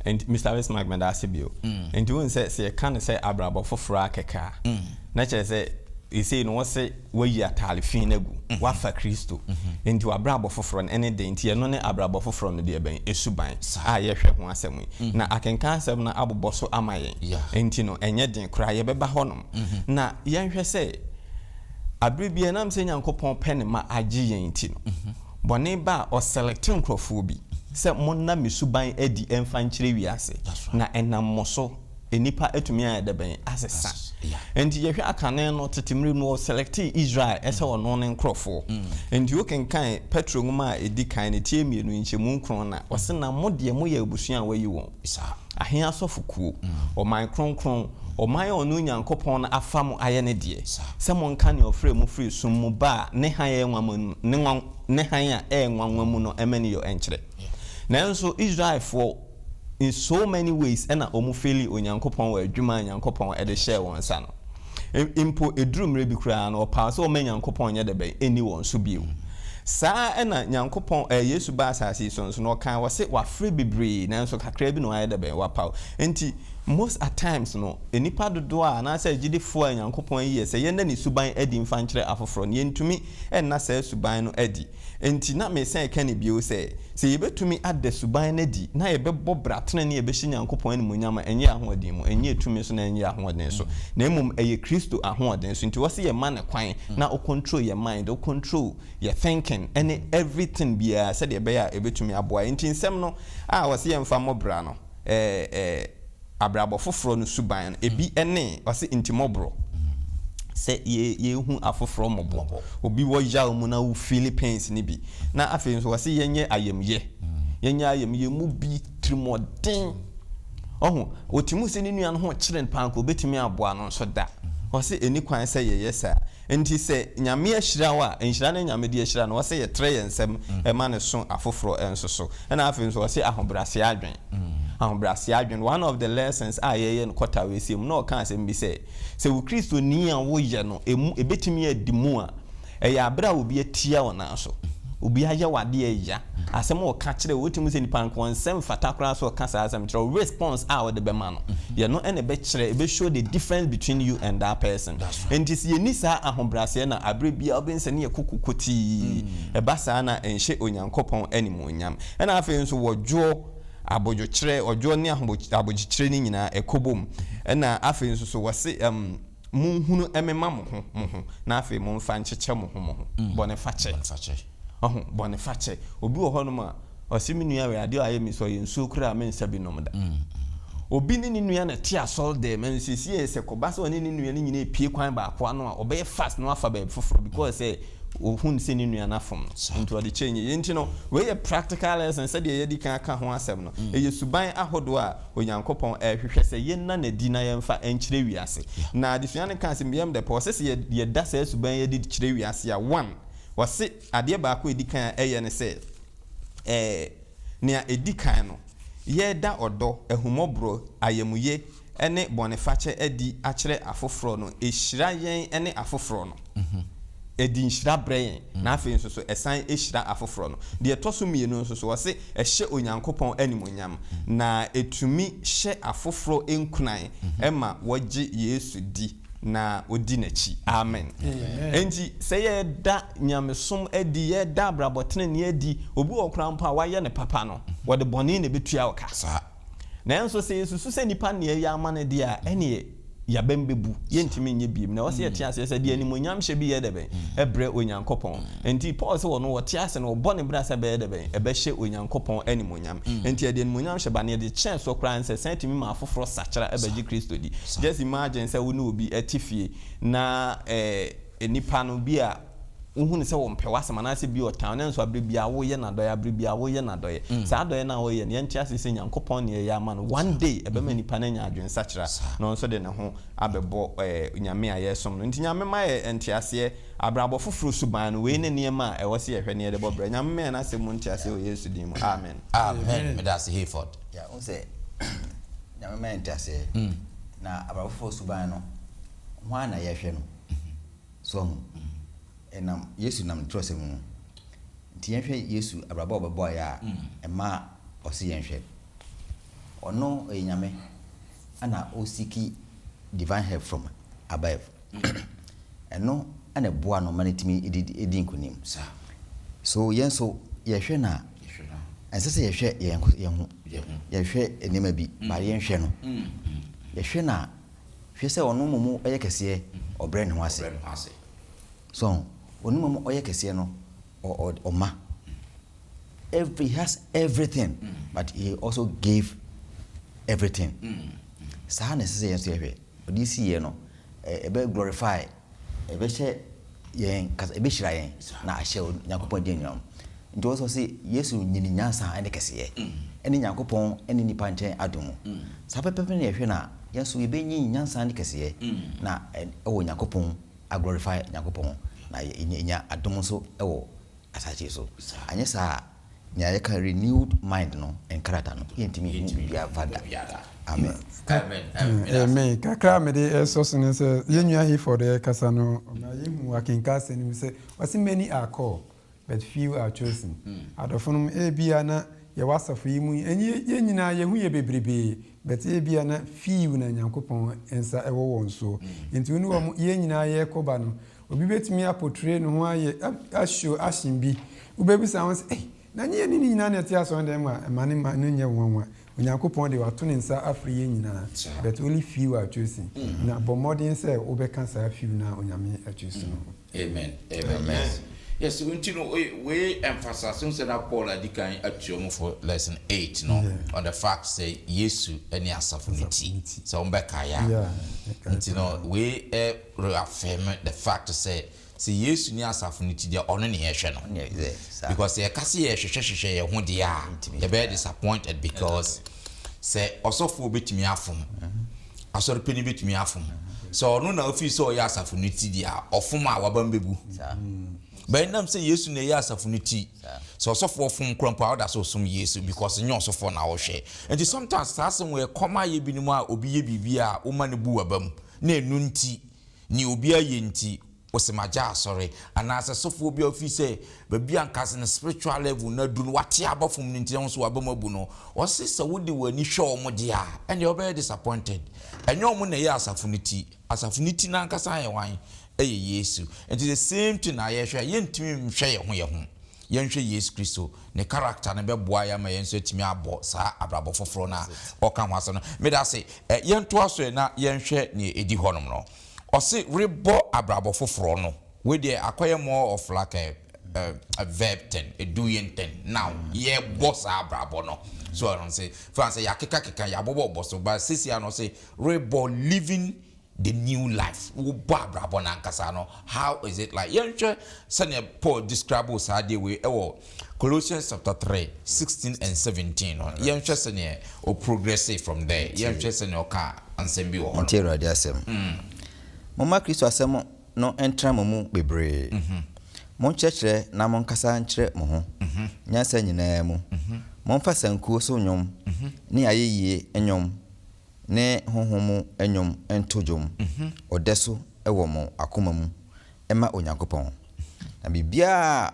Nti Mr. Bismarck, meda ase bio. Nti wohu sɛ sɛ yɛka no sɛ abrabɔ foforɔ a kɛkɛ a, na kyerɛ sɛ ɛsei no wɔse wayi ataale fi no agu, wafa Kristo. Nti wabrabɔ foforɔ no ɛne den. Nti ɛno ne abrabɔ foforɔ no deɛ bɛn esuban a yɛhwɛ ho asɛm yi. Na akenkan asɛm no abobɔ so ama yɛn. Nti no ɛnyɛ den koraa yɛbɛba hɔnom. Na yɛnhwɛ sɛ abere bi ɛnam sɛ Nyankopɔn pɛ ne ma agye yɛn nti no, bɔne ba a ɔselect nkurɔfoɔ bi sɛ monna me suban adi ɛmfa nkyerɛ wiase. Na ɛnam mo so nnipa atumi ayɛ dɛ bɛn asesa. Nti yɛhwɛ akane no tete mmerɛ mu ɔselect Israel ɛsɛ ɔno ne nkurɔfoɔ. Nti wokenkan Petro nwoma a ɛdi kan ne tie 2 nkyɛmu 9 na ɔse na mo deɛ moyɛ abusua a wɔayi wɔn. Ahen asɔfokuo, ɔman kronkron, ɔman a ɔno Nyankopɔn no afa mo ayɛ ne deɛ, sɛ monka nea ɔfrɛ mo firi sum mu ba a ne hann a ɛyɛ nwanwa mu ne hann a ɛyɛ nwanwa mu no ɛma ne yɔ ɛnkyerɛ. Nanso Israelfoɔ in so many ways ɛna wɔn faili Onyankopɔn wɔ adwuma a Nyankopɔn ɛde hyɛɛ wɔn nsa no. Mpo eduru mmerɛ bi koraa no ɔpaa sɛ ɔma Nyankopɔn nyɛ dɛ bɛn ɛnni wɔn so bio. Saa ɛna Nyankopɔn Yesu ba asase yi so nso no ɔkaa wɔ se wafrɛ bebree nanso kakra bi na wayɛ dɛ bɛn wapaw. Nti most at times no nnipa dodoɔ a anaasɛ agyidifoɔ a Nyankopɔn ayi yɛ sɛ yɛnna ne suban adi mfa nkyerɛ afoforɔ no yɛntumi nna saa suban no adi. Enti na mesan reka no bio sɛ, sɛ yɛbɛtumi ada suban no adi na yɛbɛbɔ bra tenenee a ɛbɛhyɛ Nyankopɔn animuonyam a, ɛnyɛ yɛn ahoɔden mu, ɛnyɛ yɛn tumi so na ɛnyɛ yɛn ahoɔden so, na mmom ɛyɛ Kristo ahoɔden so. Nti wɔse yɛma no kwan na ɔcontrol yɛn mind, ɔcontrol yɛn thinking ɛne everything biara sɛdeɛ ɛbɛyɛ a ɛbɛtumi aboa yɛn. Nti nsɛm no a wɔse yɛmfa mmɔ bra no, ɛɛ abrabɔ foforɔ no suban no, ebi ne, ɔse ntimmɔborɔ, sɛ yɛhu afoforɔ mmɔbɔ, obi wɔ yaw mu na wo feel pains no bi. Na afei nso ɔse yɛnyɛ ayamyɛ, yɛnyɛ ayamyɛ mu bi tirimɔden. Ɔho, ɔtumi sɛ ne nua no ho kyerɛ no paa nka obɛtumi aboa no nso da. Ɔse ɛni kwan sɛ yɛyɛ saa. Nti sɛ Nyame ahyira wo a, nhyira no Nyame de ahyira no, ɔse yɛtrɛ yɛn nsam ɛma no so afoforɔ nso so. Ɛna afei nso ɔse ahobrɛaseɛ adwen. Ahobrɛaseɛ adwen. One of the lessons a yɛyɛ no kɔta wesie mu na ɔka asɛm bi sɛ, sɛ wo Kristoni a woyɛ no emu ɛbɛtumi adi mu a, ɛyɛ aberɛ a obi atia wo nan so. Obi ayɛ wo adeɛ ya. Asɛm a ɔka kyerɛ wo, wotumi sɛ nipa nka ɔnsɛ mfata koraa sɛ ɔka saa asɛm kyerɛ wo, response a wode bɛma no, yɛ no ɛna ɛbɛkyerɛ, ɛbɛ show the difference between you and that person. Nti sɛ yɛnni saa ahobrɛaseɛ no a, aberɛ biara wobɛhu sɛ ne yɛ koko kotii. Ɛba saa no a, ɛnhyɛ Onyankopɔn animuonyam. Ɛna afei nso wɔdwoɔ, abodwokyerɛ, ɔdwoɔ ne abodwokyerɛ no nyinaa ɛkɔ bom. Ɛna afei nso so wɔse ɛm monhunu mmema mo ho mo ho na afei momfa nkyekyɛ mo ho mo ho. Bɔnefakyɛ. Bɔnefakyɛ. Ɔho, bɔnefakyɛ. Obi wɔ hɔnom a, ɔse me nua wei adeɛ a ɔayɛ me sɛ ɔyɛ nsuo koraa a mensa bi nom da. Obi ne ne nua na ɛte asɔre dɛm ɛno sesie sɛ kɔba sɛ ɔne ne nua no nyinaa epie kwan baako ano a ɔbɛyɛ fast na wafa baabi foforɔ because sɛ ohun sɛ ne nua no afom no nti ɔde kyɛ nyɛ yie. Nti no wei yɛ practical lesson sɛdeɛ yɛadi kan aka ho asɛm no. Ɛyɛ suban ahodoɔ a Onyankopɔn ɛrehwehwɛ sɛ yɛnna no adi na yɛmfa nkyerɛ wiase. Na adesua no kaa sɛ meyam dɛ pɛ ɔse sɛ yɛda saa suban yi adi kyerɛ wiase a one ɔse adeɛ baako a ɛdi kan a ɛyɛ ne sɛ ɛɛ nea ɛdi kan no Yɛreda ɔdɔ, ahummɔborɔ, ayamye, ne bɔnefakyɛ adi akyerɛ afoforɔ no, ɛhyira yɛn ne afoforɔ no. Ɛde nhyira brɛ yɛn, na afei nso so ɛsan hyira afoforɔ no. Deɛ ɛtɔ so mmienu nso so, wɔse ɛhyɛ Onyankopɔn animuonyam, na ɛtumi hyɛ afoforɔ nkuran ma wɔgye Yesu di. na ɔdi n'akyi. Amen. Enti sɛ yɛda nyamesom adi, yɛda abrabɔ tenenee adi, obi wɔ hɔ koraa mpo a wayɛ no papa no, wɔde bɔne na ɛbɛtua wo ka. Nanso sɛ yɛsusu sɛ nnipa na yɛyɛ ama no deɛ a, ɛnneɛ yɛabam bɛbu, yɛntumi nyɛ bio. Na ɛwɔ sɛ yɛte aseɛ sɛ deɛ animuonyamhyɛ bi yɛ dɛ bɛn? Ɛbrɛ Onyankopɔn. Enti Paul sɛ ɔno ɔte ase no, ɔbɔ ne bra sɛ ɛbɛyɛ dɛ bɛn? Ɛbɛhyɛ Onyankopɔn animuonyam. Enti ɛde animuonyam hyɛ ba, na yɛde kyɛn so koraa ne sɛ, ɛsan tumi ma afoforɔ sakyera bɛgye Kristo di. Just imagine sɛ wo ne obi te fie na eh, nipa no bi a wohu no sɛ ɔmpɛ w'asɛm anaasɛ bi ɔtan wo, nanso aberɛ biara woyɛ no adɔeɛ, aberɛ biara woyɛ no adɔeɛ. Saa adɔeɛ no a woyɛ no, yɛnte aseɛ sɛ Nyankopɔn na ɛyɛ ama no. One day, ɛbɛma nipa no anya adwensakyera na ɔno nso de ne ho abɛbɔ eh, Nyame a yɛresom no. Nti Nyame ma yɛ nteaseɛ. Abrabɔ foforo suban no, wei ne nneɛma a ɛwɔ sɛ yɛhwɛ na yɛde bɔ bra. Nyame mma yɛn asɛm mu nteaseɛ wɔ Yesu din mu, amen. Amen medase Hayford. Yeah, wohu sɛ Nyame ma yɛn nteaseɛ na abrabɔ foforɔ suban no hwan na yɛhwɛ no? So wahu? Ɛnam Yesu nam ne twerɛsɛm mu nti yɛnhwɛ Yesu abrabɔ a ɔbɛbɔeɛ a ɛma ɔse yɛnhwɛ. Ɔno ɔyɛ Nyame ɛna ɔsiki divine help from above. Ɛno na ɛboa no ma no tumi di nkonim. So yɛn nso yɛhwɛ no a, ɛnsɛ sɛ yɛhwɛ yɛn ho, yɛhwɛ nneɛma bi, but yɛnhwɛ no. Yɛhwɛ no a, hwɛ sɛ ɔno mmom ɔyɛ kɛseɛ, ɔbrɛ ne ho ase. So ɔno mmom ɔyɛ kɛseɛ no, ɔma. Every, he has everything, but he also gave everything. Saa na ɛsɛ sɛ yɛn nso yɛhwɛ. Ɔde siiɛ no, ɛbɛ glorify, ɛbɛhyɛ yɛn kasa, ɛbɛhyira yɛn na ahyɛ Onyankopɔn din anuonyam. Nti wɔ sɛ ɔse Yesu nyini nyansa ne kɛseyɛ ɛne Nyankopɔn ne nnipa nkyɛn adom mu. Saa pɛpɛpɛ na yɛhwɛ no a, yɛn nso yɛbɛnyin nyansa ne kɛseyɛ na ɛwɔ Nyankopɔn, a glorify Nyankopɔn na yɛnya adom nso wɔ asase so. Anyɛ saa a, Nea yɛka renewed mind no nkrata no, yɛntumi nhu biribiara mfa da. Amen. Amen. Kakra a mede resɔ so ne sɛ, yɛn nua Hayford rekasa no, ɔma yɛhu wɔ akenkan asɛm no mu sɛ, ɔse many are called, but few are chosen. Adɔfonom, ebia na yɛwɔ asafo yi mu yi, ɛnyɛ yɛn nyinaa yɛn ho yɛ bebrebee, but ebia na few na Nyankopɔn nsa wɔ wɔn soɔ. Nti wo ne wɔn, yɛn nyinaa yɛrekɔ ba no, Obi betumi apotre ne ho ayɛ a show action bi. Wobebisa ho sɛ, 'Ei, na ɛnyɛ yɛne no nyinaa na ɛte asɔredan mu a? Ɛma ne mma no nyɛ nwanwa. Onyankopɔn de, wato ne nsa afrɛ yɛn nyinaa, but only few are chosen. Na bɔ mmɔden sɛ wobɛka saa few no a Onyame achoose no ho. Amen amen yes yes nti no wei emphasize ho sɛ na Paul adi kan atua mu for lesson 8 no on the fact sɛ Yesu ne asafo no ti sɛ wɔn bɛkae a nti no wei reaffirm the fact sɛ, sɛ Yesu ne asafo no ti deɛ, ɔno ne yɛhwɛ no. Because sɛ yɛka sɛ yɛhwehwɛ hwehwɛ yɛn ho deɛ a, yɛbɛyɛ disappointed because sɛ ɔsɔfoɔ bɛtumi afom, asɔre panin bɛtumi afom. Sɛ ɔno na ofii sɛ ɔyɛ asafo no ti deɛ a, ɔfom a wabam bɛbu. But ɛnam sɛ Yesu na ɛyɛ asafo no ti, sɛ ɔsɔfoɔ fom koraa mpo a, ɔda so som Yesu because nyɛ ɔsɔfoɔ na ɔhwɛ. Nti sometimes saa asɛm wei ɛkɔm ayɛ binom a obi yɛ biribi a woma no bu w'abam. na ɛno nti, nea obi ayɛ nti, wose magya asɔre, anaasɛ sɔfoɔ bi a ɔfiri sɛ baabi a anka ne spiritual level no adu no, wate aba fam no nti na wo nso w'aba mu abu no. Ɔse sɛ wode w'ani hwɛ wɔn deɛ a, ɛnneɛ wobɛyɛ disappointed. Ɛnyɛ wɔn na ɛyɛ asafo no ti. Asafo no ti no ankasa yɛ hwan? Ɛyɛ Yesu. Nti the same thing na yɛhwɛ a, yɛntumi nhwɛ yɛn ho yɛn ho. Yɛnhwɛ Yesu Kristo, ne character no bɛboa yɛn ama yɛn nso atumi abɔ saa abrabɔ foforɔ no a ɔka ho asɛm no. Meda ase. Yɛntoa so ɛ na yɛnhwɛ nea ɛdi hɔnom no. Ɔse rebɔ abrabɔ foforɔ no. Wei deɛ akɔyɛ more of like a, a, a verb thing, a doing thing. Now, yɛbɔ saa abrabɔ no. So ɔno sɛ, fa sɛ yɛakekakeka, yɛabɔbɔbɔ so, but seesei ano ɔse rebɔ living the new life. Wobɔ abrabɔ no ankasa no, how is it like? Yɛnhwɛ sɛnea Paul describe saa adeɛ wei ɛwɔ Colossians chapter 3, 16 and 17 no. Yɛnhwɛ sɛnea o progress from there. Yɛnhwɛ sɛnea ɔka nsɛm bi wɔ hɔ no. Nti Awurade asɛm. Momma Kristo asɛm no ntena mo mu bebree. Monkyerɛkyerɛ na monkasa nkyerɛ mo ho nyansa nyinaa mu. Momfa sankuo so nnwom ne ayɛyie nnwom ne honhom mu nnwom nto dwom ɔdɛ so wɔ mo akoma mu mma Onyankopɔn. Na biribiara a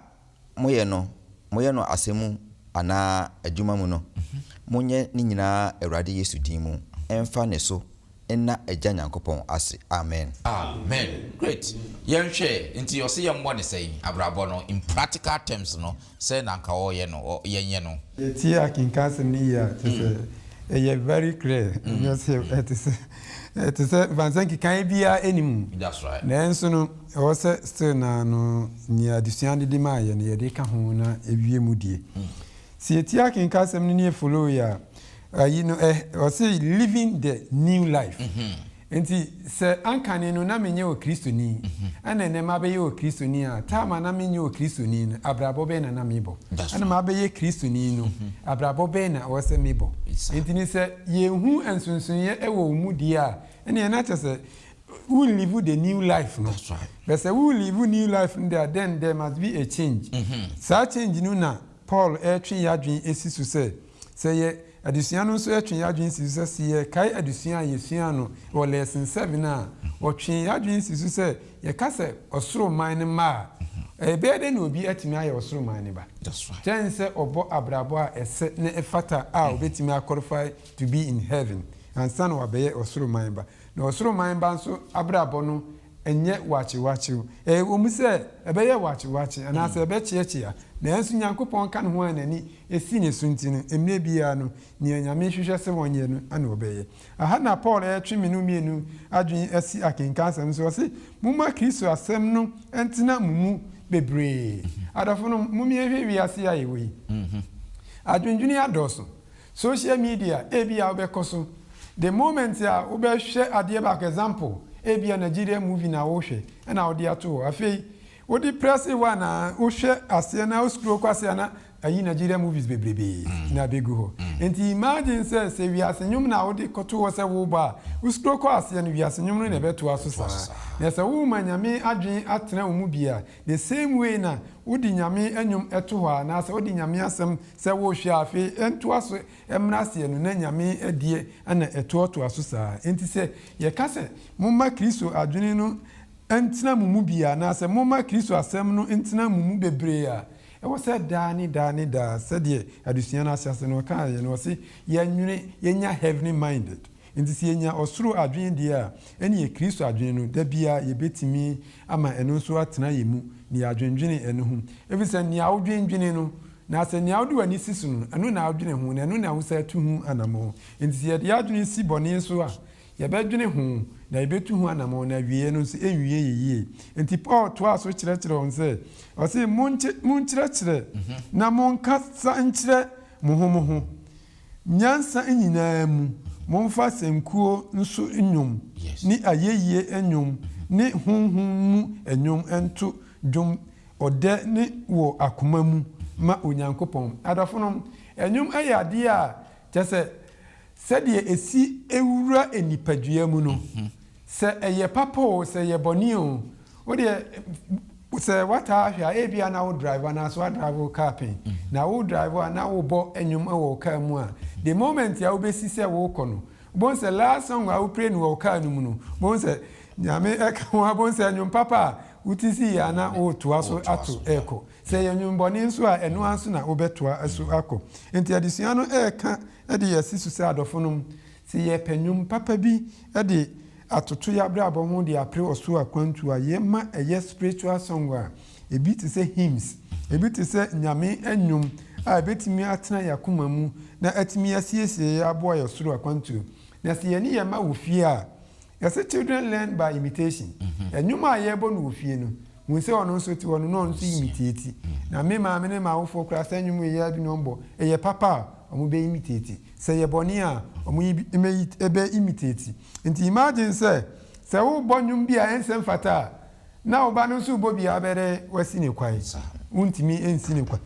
moyɛ no, moyɛ no asɛm mu anaa adwuma mu no, monyɛ ne nyinaa Awurade Yesu din mu mfa ne so nna Agya Nyankopɔn ase. Amen. Amen. Great. Yɛnhwɛ, nti ɔse yɛmmɔ ne sɛn abrabɔ no in practical terms no, sɛ na anka ɔyɛ no, yɛnyɛ no. Yɛtie akenkan asɛm no yie a, kyerɛ sɛ ɛyɛ very clear. Ɛnyɛ sɛ ɛte sɛ ɛte sɛ mfa sɛ nkekaeɛ biara nni mu. That's right. Nanso no, ɛwɔ sɛ still naa no, nea adesua no de maa yɛn no, yɛde ka ho na ɛwie mu die. Sɛ yɛtie akenkan asɛm no ne yɛ follow yɛ a, ayi no ɛ ɔse living the new life. Nti sɛ ankane no na menyɛ Okristoni, ɛna ɛnɛ mabɛyɛ Okristoni a, time a na menyɛ Okristoni no, abrabɔ bɛn na na mebɔ? That's Ɛna mabɛyɛ Kristoni no, abrabɔ bɛn na ɛwɔ sɛ mebɔ? Nti ne sɛ yɛnhu nsonsonoeɛ wɔ wo mu deɛ a, ɛneɛ na kyerɛ sɛ wo live the new life no. That's right. But sɛ wo live new life no deɛ a, then there must be a change. Saa change no na Paul ɛretwe yɛn adwene asi so sɛ, sɛ yɛ adesua no nso twe yɛn adwene si so sɛ, sɛ yɛkae adesua a yɛsuaa no wɔ lesson 7 a, ɔtwee yɛn adwene si so sɛ yɛka sɛ ɔsoro man no mma a, ɛbɛyɛ dɛn na obi atumi ayɛ ɔsoro man no ba? That's right. Kyɛn sɛ ɔbɔ abrabɔ a ɛsɛ na ɛfata a obetumi aqualify to be in heaven ansa na wabɛyɛ ɔsoro man ba. Na ɔsoro man ba nso abrabɔ no ɛnyɛ wakyewakyew. Ɛwɔ mu sɛ ɛbɛyɛ wakyewakye anaasɛ ɛbɛkyeakyea, nanso Nyankopɔn ka ne ho a n'ani si ne so nti no, mmerɛ biara no, nea Nyame hwehwɛ sɛ wɔnyɛ no na ɔbɛyɛ. Aha na Paul retwe me no mmienu adwene asi akenkan asɛm so. Ɔse, Momma Kristo asɛm no ntena mo mu bebree. Adɔfonom, mom yɛnhwɛ wiase a yɛwɔ yi. Adwendwene adɔɔso. Social media, ebia wobɛkɔ so. The moment a wobɛhwɛ adeɛ baako, example, ebia Nigeria movie na wohwɛ, ɛna wode ato hɔ. Afei, wode press one a, wohwɛ aseɛ na wo scroll kɔ aseɛ a na ayi Nigeria movies bebrebee na abɛgu hɔ. Nti imagine sɛ, sɛ wiase nnwom na wode kɔto hɔ sɛ worebɔ a, wo scroll kɔ aseɛ no, wiase nnwom no na ɛbɛtoa so saa. Na sɛ worema Nyame adwene atena wo mu bi a, the same way na wode Nyame nnwom to hɔ a, anaasɛ wode Nyame asɛm sɛ worehwɛ a, afei ɛntoa so mmra aseɛ no, na Nyame deɛ na ɛtoatoa so saa. Enti sɛ yɛka sɛ, Momma Kristo adwene no ntena mo mu bi anaasɛ Momma Kristo asɛm no ntena mo mu bebree a, ɛwɔ sɛ daa ne daa ne daa, sɛdeɛ adesua no ahyɛase no ɔkaeɛ no, ɔse yɛnwene, yɛnya heavenly minded. Enti sɛ yɛnya ɔsoro adwene deɛ a, ɛneɛ Kristo adwene no, da biara yɛbɛtumi ama ɛno nso atena yɛn mu, na yɛadwendwene ɛno ho. Ɛfiri sɛ nea wodwendwene no, na sɛ nea wode w'ani si so no, ɛno na wodwene ho, na ɛno na wosan tu ho anammɔn. Enti sɛ yɛde yɛn adwene si bɔne so a, yɛbɛdwene ho, na yɛbɛtu ho anammɔn, na awieeɛ no nso ɛnwie yɛn yie. Enti Paul toaa so kyerɛkyerɛɛ wɔn sɛ, ɔse, Monkyerɛkyerɛ na monkasa nkyerɛ mo ho mo ho nyansa nyinaa mu, momfa sankuo nso nnwom ne ayɛyie nnwom ne honhom mu nnwom nto dwom ɔdɛ ne wɔ akoma mu ma Onyankopɔn. Adɔfonom, nnwom yɛ adeɛ a kyerɛ sɛ sɛdeɛ ɛsi wura nipadua mu no, sɛ ɛyɛ papa oo, sɛ ɛyɛ bɔne oo, wo deɛ sɛ woataa ahwɛ a, ebia na wo drive anaasɛ woadrive wo car pɛn, na wo drive a na wobɔ nnwom wɔ wo car mu a, the moment a wobɛsi sɛ worekɔ no, wobɛhu sɛ last song a wo play no wɔ wo car no mu no, wobɛhu sɛ Nyame ka ho a, wobɛhu sɛ nnwom papa a wote sii a na woretoa so ato rekɔ. Sɛ ɛyɛ nnwom bɔne nso a, ɛno ara nso na wobɛtoa so akɔ. Enti adesua no reka de yɛn asi so sɛ adɔfonom, sɛ yɛpɛ nnwom papa bi de atoto yɛn abrabɔ ho de apere ɔsoro akwantu a, yɛma ɛyɛ spiritual song a ebi te sɛ hymns. Ebi te sɛ Nyame nnwom a ebetumi atena yɛn akoma mu na atumi asiesie yɛn aboa yɛn soro akwantuo. Na sɛ yɛne yɛn mma wɔ fie a, yɛse children learn by imitation. Nnwom a yɛbɔ no wɔ fie no, hu sɛ ɔno nso te hɔ no na ɔno nso imitate. Na me maame ne m'awofoɔ koraa saa nnwom yi ara bi na wɔbɔ, ɛyɛ papa a, wɔbɛ imitate. Sɛ ɛyɛ bɔne a, wɔbɛ imitate. Nti imagine sɛ, sɛ wobɔ nnwom bi a ɛnsɛ mfata a, na wo ba no nso rebɔ bi a, wobɛyɛ dɛ woasi no kwan? Wontumi nsi no kwan.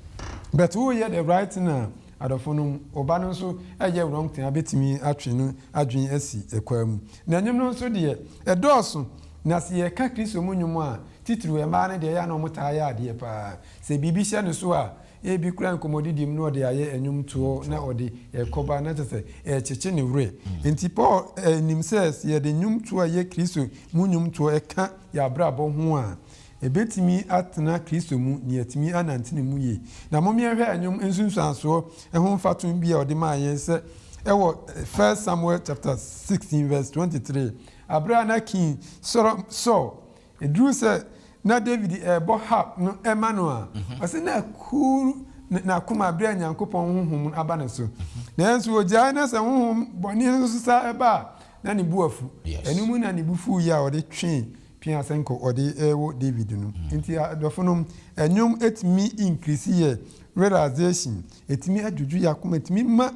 But woreyɛ the right thing a, adɔfo nom, wo ba no nso reyɛ wrong thing a, wobɛtumi atwe no adwene asi kwan mu. Na nnwom no nso deɛ, ɛdɔɔso. Na sɛ yɛka Kristo mu nnwom a, titiriw mmaa no deɛ, ɛyɛ a na wɔtaa yɛ adeɛ paa. Sɛ biribi hyɛ no so a, Ebi koraa nkɔmmɔdidi mu na ɔde ayɛ nnwomtoɔ na ɔde rekɔba na kyerɛ sɛ ɛrekyekye ne werɛ. Enti Paul nim sɛ sɛ yɛde nnwomtoɔ a ɛyɛ Kristo mu nnwomtoɔ ka yɛn abrabɔ ho a, ɛbɛtumi atena Kristo mu na yɛatumi anante ne mu yie. Na mom yɛnhwɛ nnwom nsunsuansoɔ ho mfatoho bi a ɔde maa yɛn sɛ ɛwɔ First Samuel chapter 16 verse 23, aberɛ a na King Saul Ɛduruu sɛ na David rebɔ harp no ma no a, ɔse na akuru n'akoma berɛ a Nyankopɔn honhom no aba ne so. Nanso ɔgyae na sɛ honhom bɔne no nso san ba a, na ne bo afu. Ɛno mu na ne bo fuiɛ a ɔde twee pea sɛ nka ɔde rewɔ David no. Nti adɔfonom, nnwom tumi increase yɛ realization, ɛtumi dwodwo yɛn akoma, ɛtumi ma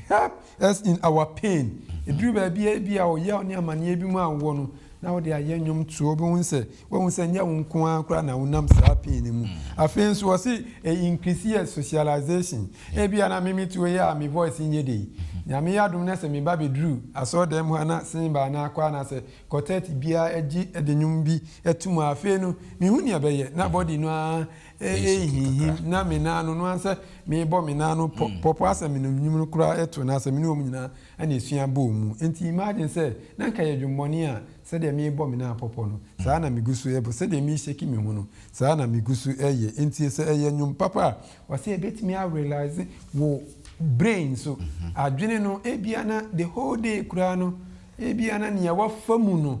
Help us in our pain. Ɛduru baabi a ebi a ɔyaw ne amanneɛ bi mu a wowɔ no, na wode ayɛ nnwom toɔ, wobɛhu sɛ woahu sɛ nyɛ wo nko ara koraa na wonam saa pain no mu. Afei nso wɔse ɛ increase yɛ socialization. Ebi a na me mete hɔ yi a me voice nyɛ dɛ yi. Nyame yɛ adom na sɛ meba bɛduru asɔredan mu ha na sing ba anaa choir anaasɛ quartet biara gye de nnwom bi to mu a, afei no menhu nea ɛbɛyɛ na body no ara Ɛrehinhim na me nan ano no ara sɛ merebɔ me nan ano pɔ pɔpɔ asɛ me nom nwom no koraa ɛto na asɛ me ne wɔn nyinaa na ɛsua bɔɔ mu. Enti imagine sɛ na nka ɛyɛ dwemmɔne a sɛdeɛ merebɔ me nan pɔpɔ no saa na megu so ɛbɔ, sɛdeɛ merehyɛki me ho no saa na megu so ɛyɛ. Enti sɛ ɛyɛ nwom papa a ɔsɛ ɛbɛtumi a realise wo brain so adwene no ebia na the whole day koraa no ebia na nea wafa mu no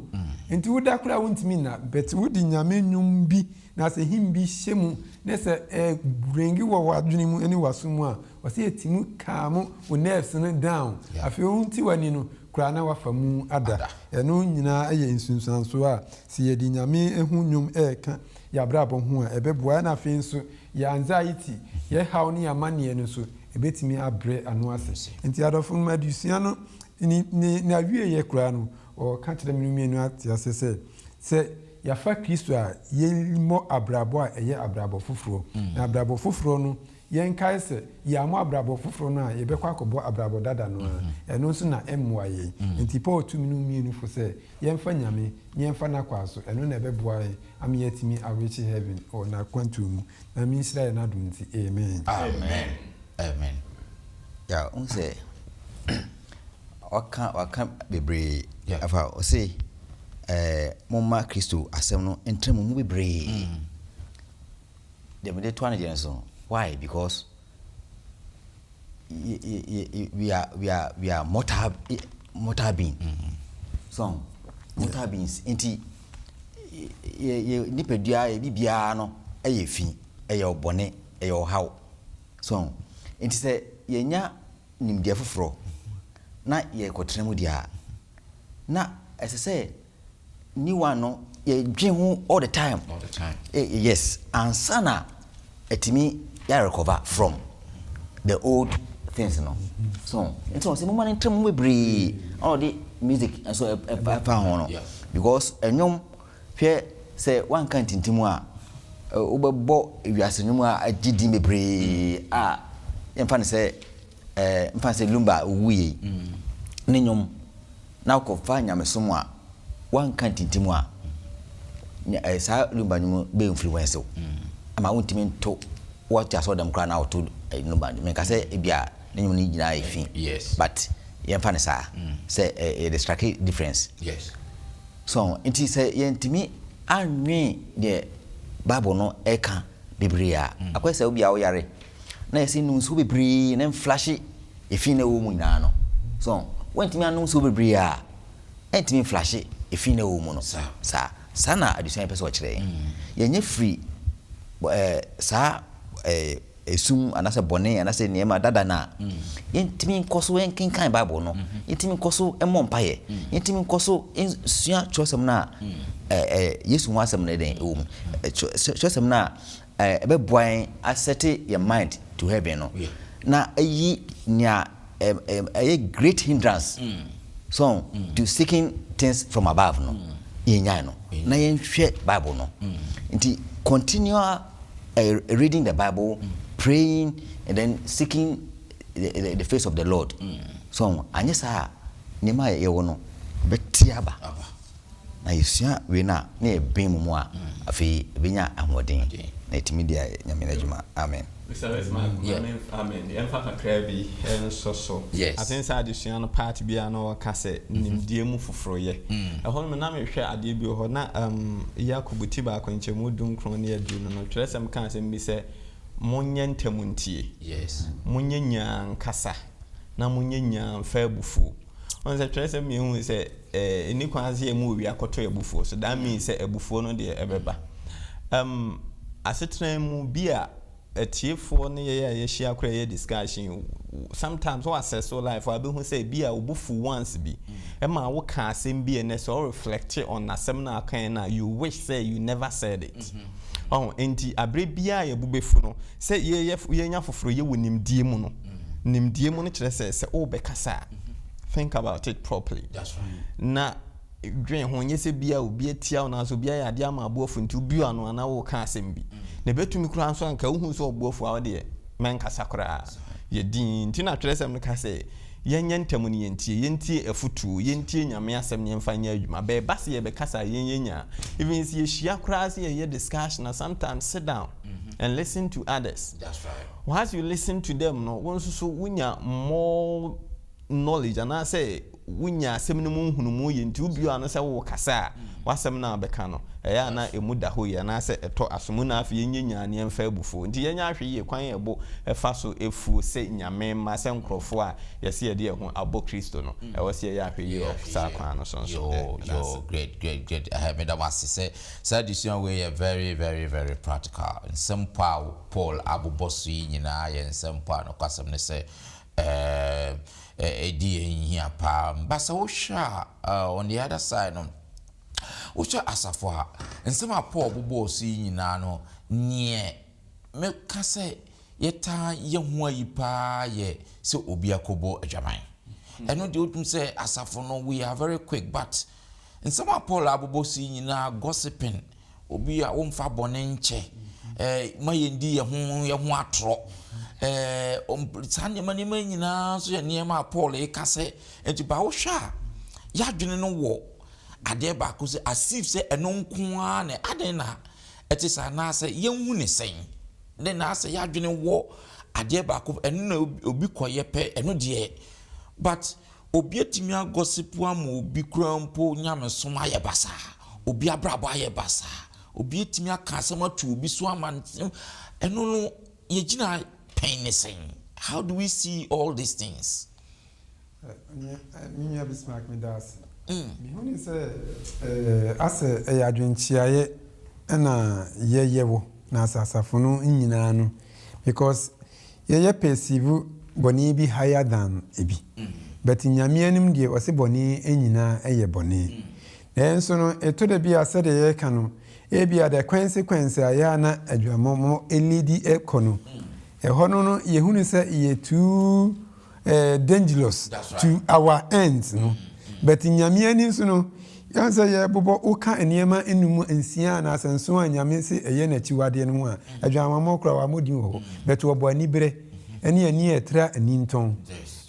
nti woda koraa wontumi nna but wode Nyame nwom bi Na sɛ hymn bi hyɛ mu na sɛ ɛ ringi wɔ w'adwene mu ne w'aso mu a, ɔsɛ ɛtumi calm wo nerves no down. Afei wonte w'ani no koraa na w'afa mu ada. Ɛno nyinaa yɛ nsunsuansoɔ a sɛ yɛde Nyame ho nnwom reka y'abrabɔ ho a ɛbɛboa. Ɛna afei nso yɛ anxiety, yɛ haw ne y'amanneɛ no nso ɛbɛtumi abrɛ ano ase. Nti adɔfonom adesua no ne ne n'awieɛ koraa no ɔka kyerɛ me no mmienu ate aseɛ sɛ, sɛ Yɛafa Kristo a, yɛmmɔ abrabɔ a ɛyɛ abrabɔ foforɔ. Na abrabɔ foforɔ no, yɛnkae sɛ yɛammɔ abrabɔ foforɔ no a, yɛbɛkɔ akɔbɔ abrabɔ dada no ara. Ɛno nso na ɛmmoa yɛn. Enti Paul tu me ne wo mmienu fo sɛ, yɛmfa Nyame, na yɛmfa N'akwaa so. Ɛno na ɛbɛboa yɛn ama yɛatumi areache heaven wɔ N'akwantuo mu. Nyame nhyira yɛn N'adom nti. Amen. Amen. Amen. Yeah, wohu sɛ Waka waka bebree afa ɔse ɛɛ momma Kristo asɛm no ntra mo mu bebree. Mm. Deɛ mede toa no deɛ no so why because we are we are we are mortal mortal being. Mm -hmm. So mortal yeah. beings nti yɛ yɛ nipadua yɛ bibiara no ɛyɛ fi ɛyɛ ɔbɔne ɛyɛ ɔhaw so nti sɛ yɛnya nimdeɛ foforɔ na yɛrekɔtena mu deɛ a, na ɛsɛ sɛ new one no yɛdwen ho all the time. All the time. Eh, yes, ansa na ɛtumi yɛ recover from the old things no. So, nti wɔn sɛ mo ma no ntra mu bebree, ɛna ɔde music nso ɛfa ho no. Because ɛnwom hwɛ sɛ wanka ntintim a, wobɛbɔ wiase nnwom a agye din bebree a yɛmfa no sɛ mfa no sɛ Lumba a ɔwuiɛ yi ne nnwom na wokɔfa nyamesom a wanka ntintim a saa Lumba nnwom bɛ influence wo ama wontumi nto wɔte asɔrɔdɛm koraa na woto Lumba nnwom. Menka sɛ ebia ne nnwom no nyinaa yɛ fi but yɛmfa no saa sɛ yɛde strike difference. So nti sɛ yɛntumi annwen deɛ Bible no ɛka bebree a, mm. akɔyɛ sɛ obi a woyare na yɛsɛ nom nsuo bebree na mflashe efi na ɛwɔ mu nyinaa no. So wontumi anom nsuo bebree a ɛntumi mflashe efi na ɛwɔ mu no. Saa saa na adesua yɛpɛ sɛ ɔkyerɛ yɛn. Mm. Yɛnyɛ firi. Saa esum anaasɛ bɔne anaasɛ nneɛma dada no a, yɛntumi nkɔ so nkenkan Bible no, yɛntumi nkɔ so mmɔ mpaeɛ, yɛntumi nkɔ so nsua twerɛsɛm no a Yesu ho asɛm no dɛn ɛwɔ mu, twerɛsɛm no a ɛbɛboa yɛn asɛte yɛn mind to heaven no, na ayi nea ɛyɛ great hindrance so to seeking things from above no, yɛnyae no na yɛnhwɛ Bible no. Nti continual reading the Bible, praying and then seeking the face of the Lord. So anyɛ saa a, nneɛma a yɛwɔ no bɛte aba. Na yɛsua wei no a, na yɛbɛn mu mu a, afei ɛbɛnya ahoɔden na yɛtumi de ayɛ Nyame no adwuma. Amen. Mr. Westmark, amen. Yɛmfa kakra bi nso so. Yes. I think sɛ adesua no part bi a na wɔka sɛ nimdeɛ mu foforoyɛ. Ɛhɔ no na mehwɛ adeɛ bi wɔ hɔ na Yakobo ti 1 nkyɛmu 19 ne 20 no, twerɛsɛm ka asɛm bi sɛ monyɛ ntɛm ntie. Yes. Monyɛ nyaa nkasa na monyɛ nyaa mfa abufuo. Wɔn sɛ twerɛsɛm mmienu sɛ ɛni kwan sɛ yɛmu owia kɔtɔ abufuo so. That means sɛ abufuo no deɛ ɛbɛba. Asetena mu bi a atiefoɔ ne yɛyɛ a yɛahyia koraa yɛ discussion, sometimes wo assess wo life a, wobɛhu sɛ bi a wo bo fu once bi ɛma woka asɛm bi ɛnɛ sɛ wo reflect on asɛm no a wokaeɛ no a, you wish sɛ you never said it. Ɔho nti aberɛ biara yɛbo bɛfu no sɛ yɛyɛ yɛnya foforɔ yɛ wɔ nimdeɛ mu no, nimdeɛ mu no kyerɛ sɛ sɛ wobɛkasa a, think about it properly. That's right. Na dwen ho, nyɛ sɛ bia obi atia wo anaasɛ obi ayɛ adeɛ ama abo afu nti wobue ano anaa woka asɛm bi. Na ɛbɛtumi koraa nso anka wohu sɛ ɔbo afu a, wo deɛ mɛnkasa koraa. Yɛ dinn. Nti na twerɛsɛm no ka sɛ yɛnyɛ ntɛm no yɛntie. Yɛntie afotuo, yɛntie Nyame asɛm na yɛmfa nyɛ adwuma. Bɛɛba sɛ yɛbɛkasa a yɛnyɛ nyaa. Even sɛ yɛhyia koraa sɛ yɛyɛ discussion a, sometimes sit down and listen to others. That's right. Whilst you listen to them no, wo nso so wonya more knowledge anaasɛ wonya asɛm no mu nhunumu yie nti wobue ano sɛ worekasa a, w'asɛm no a wobɛka no, ɛyɛ a na ɛmu da hɔ yie anaasɛ ɛtɔ aso mu na afei yɛnyɛ nyaa na yɛmfa abufuo. Nti yɛnyɛ ahwɛ yie kwan a ɛbo fa so fuo sɛ Nyame mma, sɛ nkorɔfoɔ a yɛse yɛde yɛn ho abɔ Kristo no, ɛwɔ sɛ yɛyɛ ahwɛ yie wɔ saa kwan no so nso. Yoo yoo, great great great, ɛhɛ meda mo ase sɛ saa adesua wei yɛ very very very practical. Nsɛm pɔ a Paul abobɔ so yi nyinaa yɛ nsɛm pɔ a nokwasɛm ne sɛ Ɛɛ, ɛdi yɛn hia paa. But sɛ wohwɛ a, on the other side no, wohwɛ asafo a, nsɛm a Paul bobɔɔ so yi nyinaa no, neɛ mɛka sɛ yɛtaa yɛ ho ayi paa yɛ sɛ obi akɔbɔ adwaman. Ɛno deɛ wotumi sɛ asafo no, we are very quick, but nsɛm a Paul abobɔ so yi nyinaa, gossiping, Obi a womfa bɔne nkyɛ, ɛɛ ma yɛndi yɛn ho yɛn ho atorɔ. Ɛɛ saa nneɛma nneɛma nyinaa nso yɛ nneɛma a Paul reka sɛ nti ba wohwɛ a yɛadwene no wɔ adeɛ baako sɛ as if sɛ ɛno nko ara na adɛn na ɛte saa anaasɛ yɛnhu ne sɛn ne na asɛ yɛadwene wɔ adeɛ baako ɛno na obi kɔyɛ pɛ ɛno deɛ, but Obi atumi agɔsepo ama obi koraa mpo nyamesom ayɛ basaa, obi abrabɔ ayɛ basaa, obi atumi aka asɛm ato obi so ama no. Ɛno no, yɛgyina pɛn ne sɛn? How do we see all these things? Me nua Bismarck, meda ase. Mehu ne sɛ asɛ ɛyɛ adwenkyeaeɛ na yɛyɛ wɔ na asafo no nyinaa no because Yɛyɛ perceive bɔne bi higher than ebi but Nyame anim deɛ ɔse bɔne nyinaa yɛ bɔne. Nanso no ɛtɔ da bi a sɛdeɛ yɛka no ebia the consequence a ɛyɛ a na adwamammɔ leadi kɔ no ɛhɔ no no yɛhunu sɛ yɛ too dangerous to our ends no but Nyame ani nso no yɛn sɛ yɛbobɔ woka nneɛma nnum nsia anaasɛ nson a Nyame se ɛyɛ n'akyiwadeɛ no ho a, adwamammɔ koraa wammɔ din wɔ hɔ but wɔbɔ aniberɛ ɛne ani a ɛtra anintɔn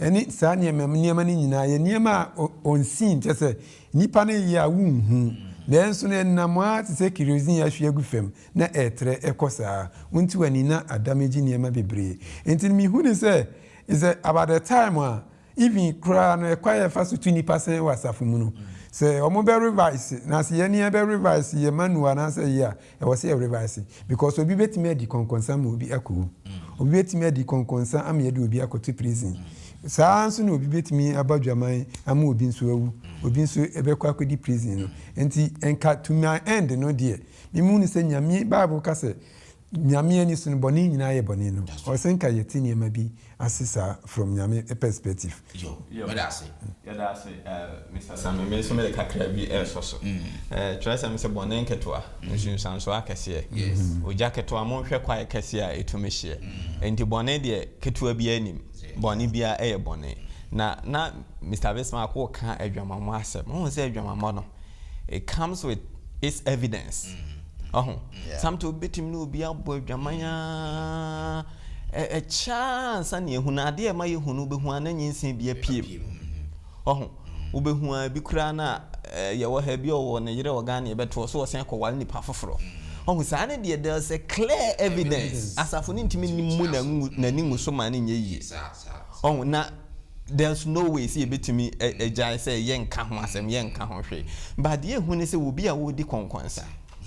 ɛne saa nneɛma nneɛma no nyinaa yɛ nneɛma a unseen, kyerɛ sɛ nnipa no yɛ a wonhu nanso no ɛnam ara te sɛ kerosene ahwie agu fam na ɛretrɛ ɛkɔ saa, wonte w'ani na adamage nneɛma bebree. Nti no mehu no sɛ Sɛ about the time a even koraa no ɛkwan a yɛfa so tu nnipa sɛn wɔ asafo mu no, sɛ wɔn bɛ revise na sɛ yɛn yɛbɛ revise yɛ manual anaasɛ yɛ a, ɛwɔ sɛ yɛ revise because obi bɛtumi adi kɔnkɔnsa ama obi akɔwu, obi bɛtumi adi kɔnkɔnsa ama yɛde obi akɔto prison, saa ara nso na obi bɛtumi abɔ adwaman ama obi nso awu, obi nso bɛkɔ akɔdi prison no. Nti nka to my end no deɛ, memu no sɛ Nyame, Bible ka sɛ. Nyame ani so no bɔne nyinaa yɛ bɔne no, ɔsɛ nka yɛte nneɛma bi ase saa from Nyame perspective. Yo, meda ase. Yɛda ase Mister Sammy, me nso mede kakra bi resɔ so. Twerɛsɛm se bɔne nketewa, nsunsuansoɔ akɛseɛ. Ogya ketewa, monhwɛ kwaeɛ kɛseɛ a ɛtumi hyeɛ. Enti bɔne deɛ ketewa biara nnim, bɔne biara yɛ bɔne. Na na Mister Bismarck reka adwamammɔ asɛm. Wohu sɛ adwamammɔ no, it comes with its evidence. Ɔho. Sometimes obi betumi ne obi abɔ adwaman aa ɛkyɛ ara ansa na yɛahu no. Adeɛ a ɛma yɛhu no wobɛhu ara na nyinsɛn bi apue mu. Ɔho. Wobɛhu ara bi koraa na yɛwɔ ha bi ɔwɔ ne yere wɔ Ghana yɛbɛto ɔso ɔsan kɔware nipa foforɔ. Ɔho saa ne deɛ there is a clear evidence. Asafo no ntumi mmu n'ani ngu so ma no nyɛ yie. Ɔho na there's no way sɛ yɛbɛtumi agyae sɛ yɛnka ho asɛm, yɛnka ho hwee. But deɛ ɛhu ne sɛ obi a ɔredi kɔnkɔnsa,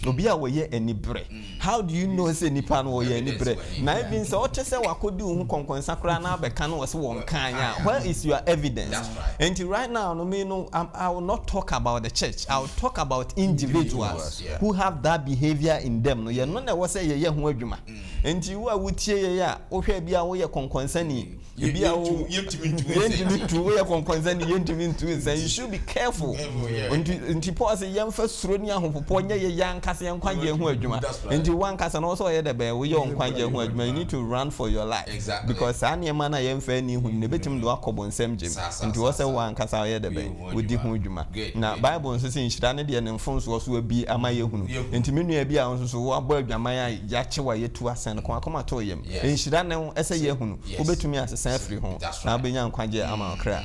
obi a ɔyɛ aniberɛ, how do you know sɛ nipa no ɔyɛ aniberɛ? Na even sɛ ɔte sɛ wakɔdi wo ho kɔnkɔnsa koraa na abɛka no wɔ sɛ wɔnkaeɛ a, where is your evidence? Nti right now no me no, I will not talk about the church, I will talk about individuals who have that behavior in them no, yɛno na ɛwɔ sɛ yɛyɛ ho adwuma. Nti wo a wotie yɛn a, wohwɛ bi a woyɛ kɔnkɔnsani, Ebi a wo yɛntumi ntu yɛntumi ntu woyɛ kɔnkɔnsa ni yɛntumi ntu nsa you should be careful nti nti Paul sɛ yɛmfa suro ne ahopopoɔ nyɛ yɛ yɛ ankasa yɛn nkwagyeɛ ho adwuma nti wo ankasa no wɔsɛ ɔyɛ dɛ bɛn woyɛ wo nkwagyeɛ ho adwuma you need to run for your life because saa nneɛma no a yɛmfa ani hu no ɛbɛtumi de wakɔ bonsam gyem nti wɔ sɛ wo ankasa ɔyɛ dɛ bɛn wodi ho dwuma na Bible nso sɛ nhyira ne deɛ ne mfomsoɔ so abie ama yɛhunu nti me nua bi a wo nso so woabɔ adwaman a yɛakye wo a yɛtu asɛn no kɔn akoma to yam nhyira ne wo ɛsɛ yɛhunu Wobɛtumi asesa afiri ho na wobɛnya nkwagyeɛ ama wo kra.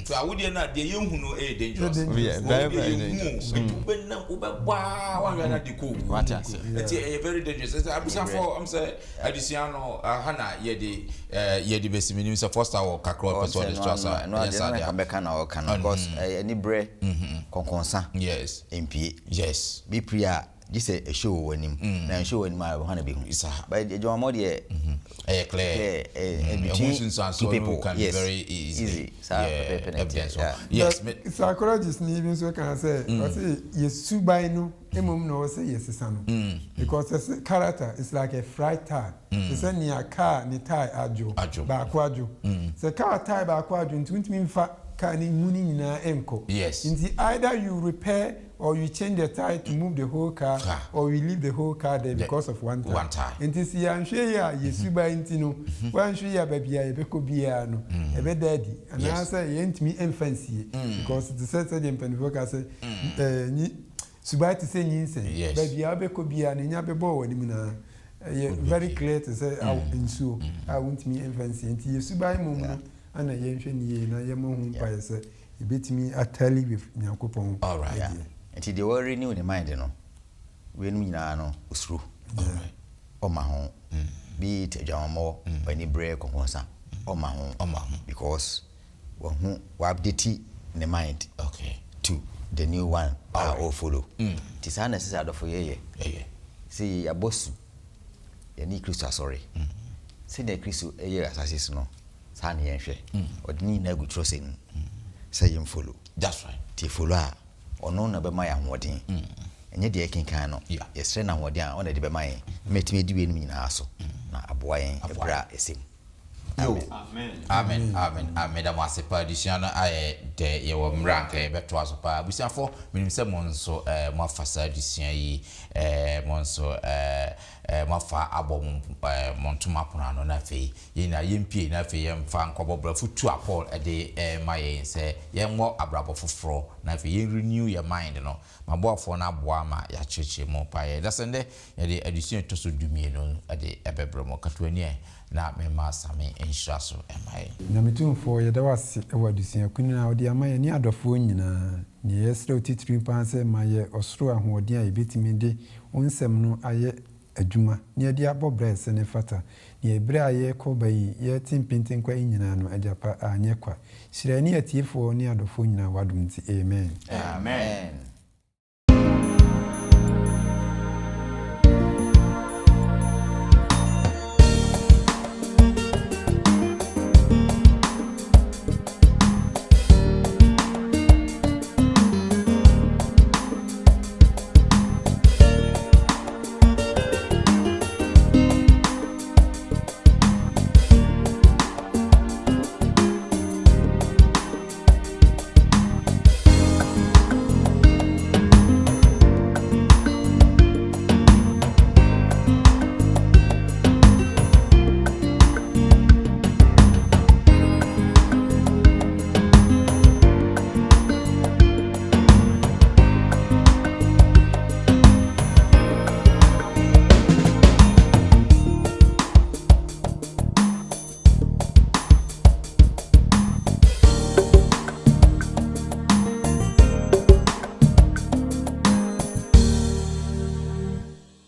So awodeɛ no a deɛ yɛnhu no ɛyɛ dangerous. Oh yeah, very very dangerous. Nti wobɛnam wobɛbɔ aa wanhwɛ na de kɔ owu. Wate ase. Nti ɛyɛ very dangerous. Ɛsɛ abusuafoɔ ɔm sɛ adesua no ha na yɛde yɛde bɛsi menim sɛ Foster wɔ kakra ɔpɛ sɛ ɔde toa so a ɛnyɛ saa deɛ. Ɛno adeɛ no na ɔka no because anibrɛ kɔnkɔnsa mpie. Yes. Bepie a Gye sɛ ɛhyɛ wɔ w'anim. Na ɛnhyɛ wɔ w'anim a, hwan na bɛhu? But adwamammɔ deɛ, ɛyɛ clear. Clear. Between two people, yes. Easy. Saa pɛpɛɛpɛ na ɛteɛ. Yeah. Yes. But psychologist ni bi nso ka sɛ, ɔse yɛ suban no mmom na ɔwɔ sɛ yɛsesa no. Because ɛsɛ character is like a fried tire. Te sɛ nea car ne tire adwo. Baako adwo. Sɛ car tire baako adwo nti wontumi mfa car no mu no nyinaa nkɔ. Nti either you repair or you change the tyre to move the whole car or you leave the whole car there because of one tyre. Nti sɛ yɛanhwɛ yie a yɛ suban nti no, woanhwɛ yie a baabi a yɛbɛkɔ biara no ɛbɛda adi anaasɛ yɛntumi mfa nsie because te sɛ sɛdeɛ mpanimfoɔ ka sɛ ɛɛ nyi suban te sɛ nyinsɛn, baabi a wobɛkɔ biara no nya bɛbɔ wɔ w'anim na ɛyɛ very clear te sɛ nsuo a wontumi mfa nsie. Nti yɛ suban mmom no na yɛnhwɛ no yie na yɛmmɔ ho mpaeɛ sɛ Yɛbɛtumi a tally with Nyankopɔn Alright. deɛ. Nti deɛ wɔ renew ne mind no, weinom nyinaa no osuro ɔmma ho, be it adwamammɔ, anibrɛ, kɔnkɔnsa, ɔmma ho because wahu, wa update ne mind to the new one a ɔɔ follow. Nti saa na ɛsɛ sɛ adɔfo yɛyɛ. Sɛ yɛabɔ su, yɛne Kristo asɔre, sɛdeɛ Kristo yɛɛ asase so no, Saa na yɛnhwɛ. Ɔde ne nyinaa gu twerɛsɛm mu sɛ yɛn follow. That's right. Nti yɛ follow a, ɔno na ɔbɛma yɛn ahoɔden. Ɛnyɛ deɛ yɛkenkan no. Yɛsrɛ no ahoɔden a, ɔno na ɛde bɛma yɛn ama yɛatumi adi weinom nyinaa so na aboa yɛn ɛberɛ a ɛsɛ mu. Amen. Amen amen amen meda mo ase paa adesua no ayɛ dɛ yɛwɔ mmerɛ a anka yɛbɛtoa so paa abusuafoɔ menim sɛ mo nso eh, moafa saa adesua yi eh, mo nso eh, eh, moafa abɔ mo, eh, mo ntoma pono ano na afei Yɛn nyinaa yɛmpue na afei yɛmfa nkɔbɔ bra. Afotu a Paul de rema yɛn sɛ yɛmmɔ abrabɔ foforɔ na afei yɛn renew yɛn mind no, m'aboafoɔ no aboa ma yɛakyerɛkyerɛ mu paa. Yɛda sɛ nnɛ yɛde adesua a ɛtɔ so dumienu de bɛbrɛ mo. Katoani ɛ, na memma Same nhyira so mma yɛn. Nyame Tumfoɔ, yɛda wo ase wɔ adesua kunini a wode ama yɛne adɔfoɔ nyinaa. Nea yɛsrɛ wo titiriw paa sɛ ma yɛ ɔsoro ahoɔden a yɛbɛtumi de wo nsɛm no ayɛ adwuma na yɛde abɔ bra a ɛsɛ na ɛfata. Nea bere a yɛrekɔ ba yi, yɛrete mpentenkwa yi nyinaa no, Agya pa, anyɛ kwa. Hyira yɛne atiefoɔ ne adɔfoɔ nyinaa w'adom nti, amen. Amen.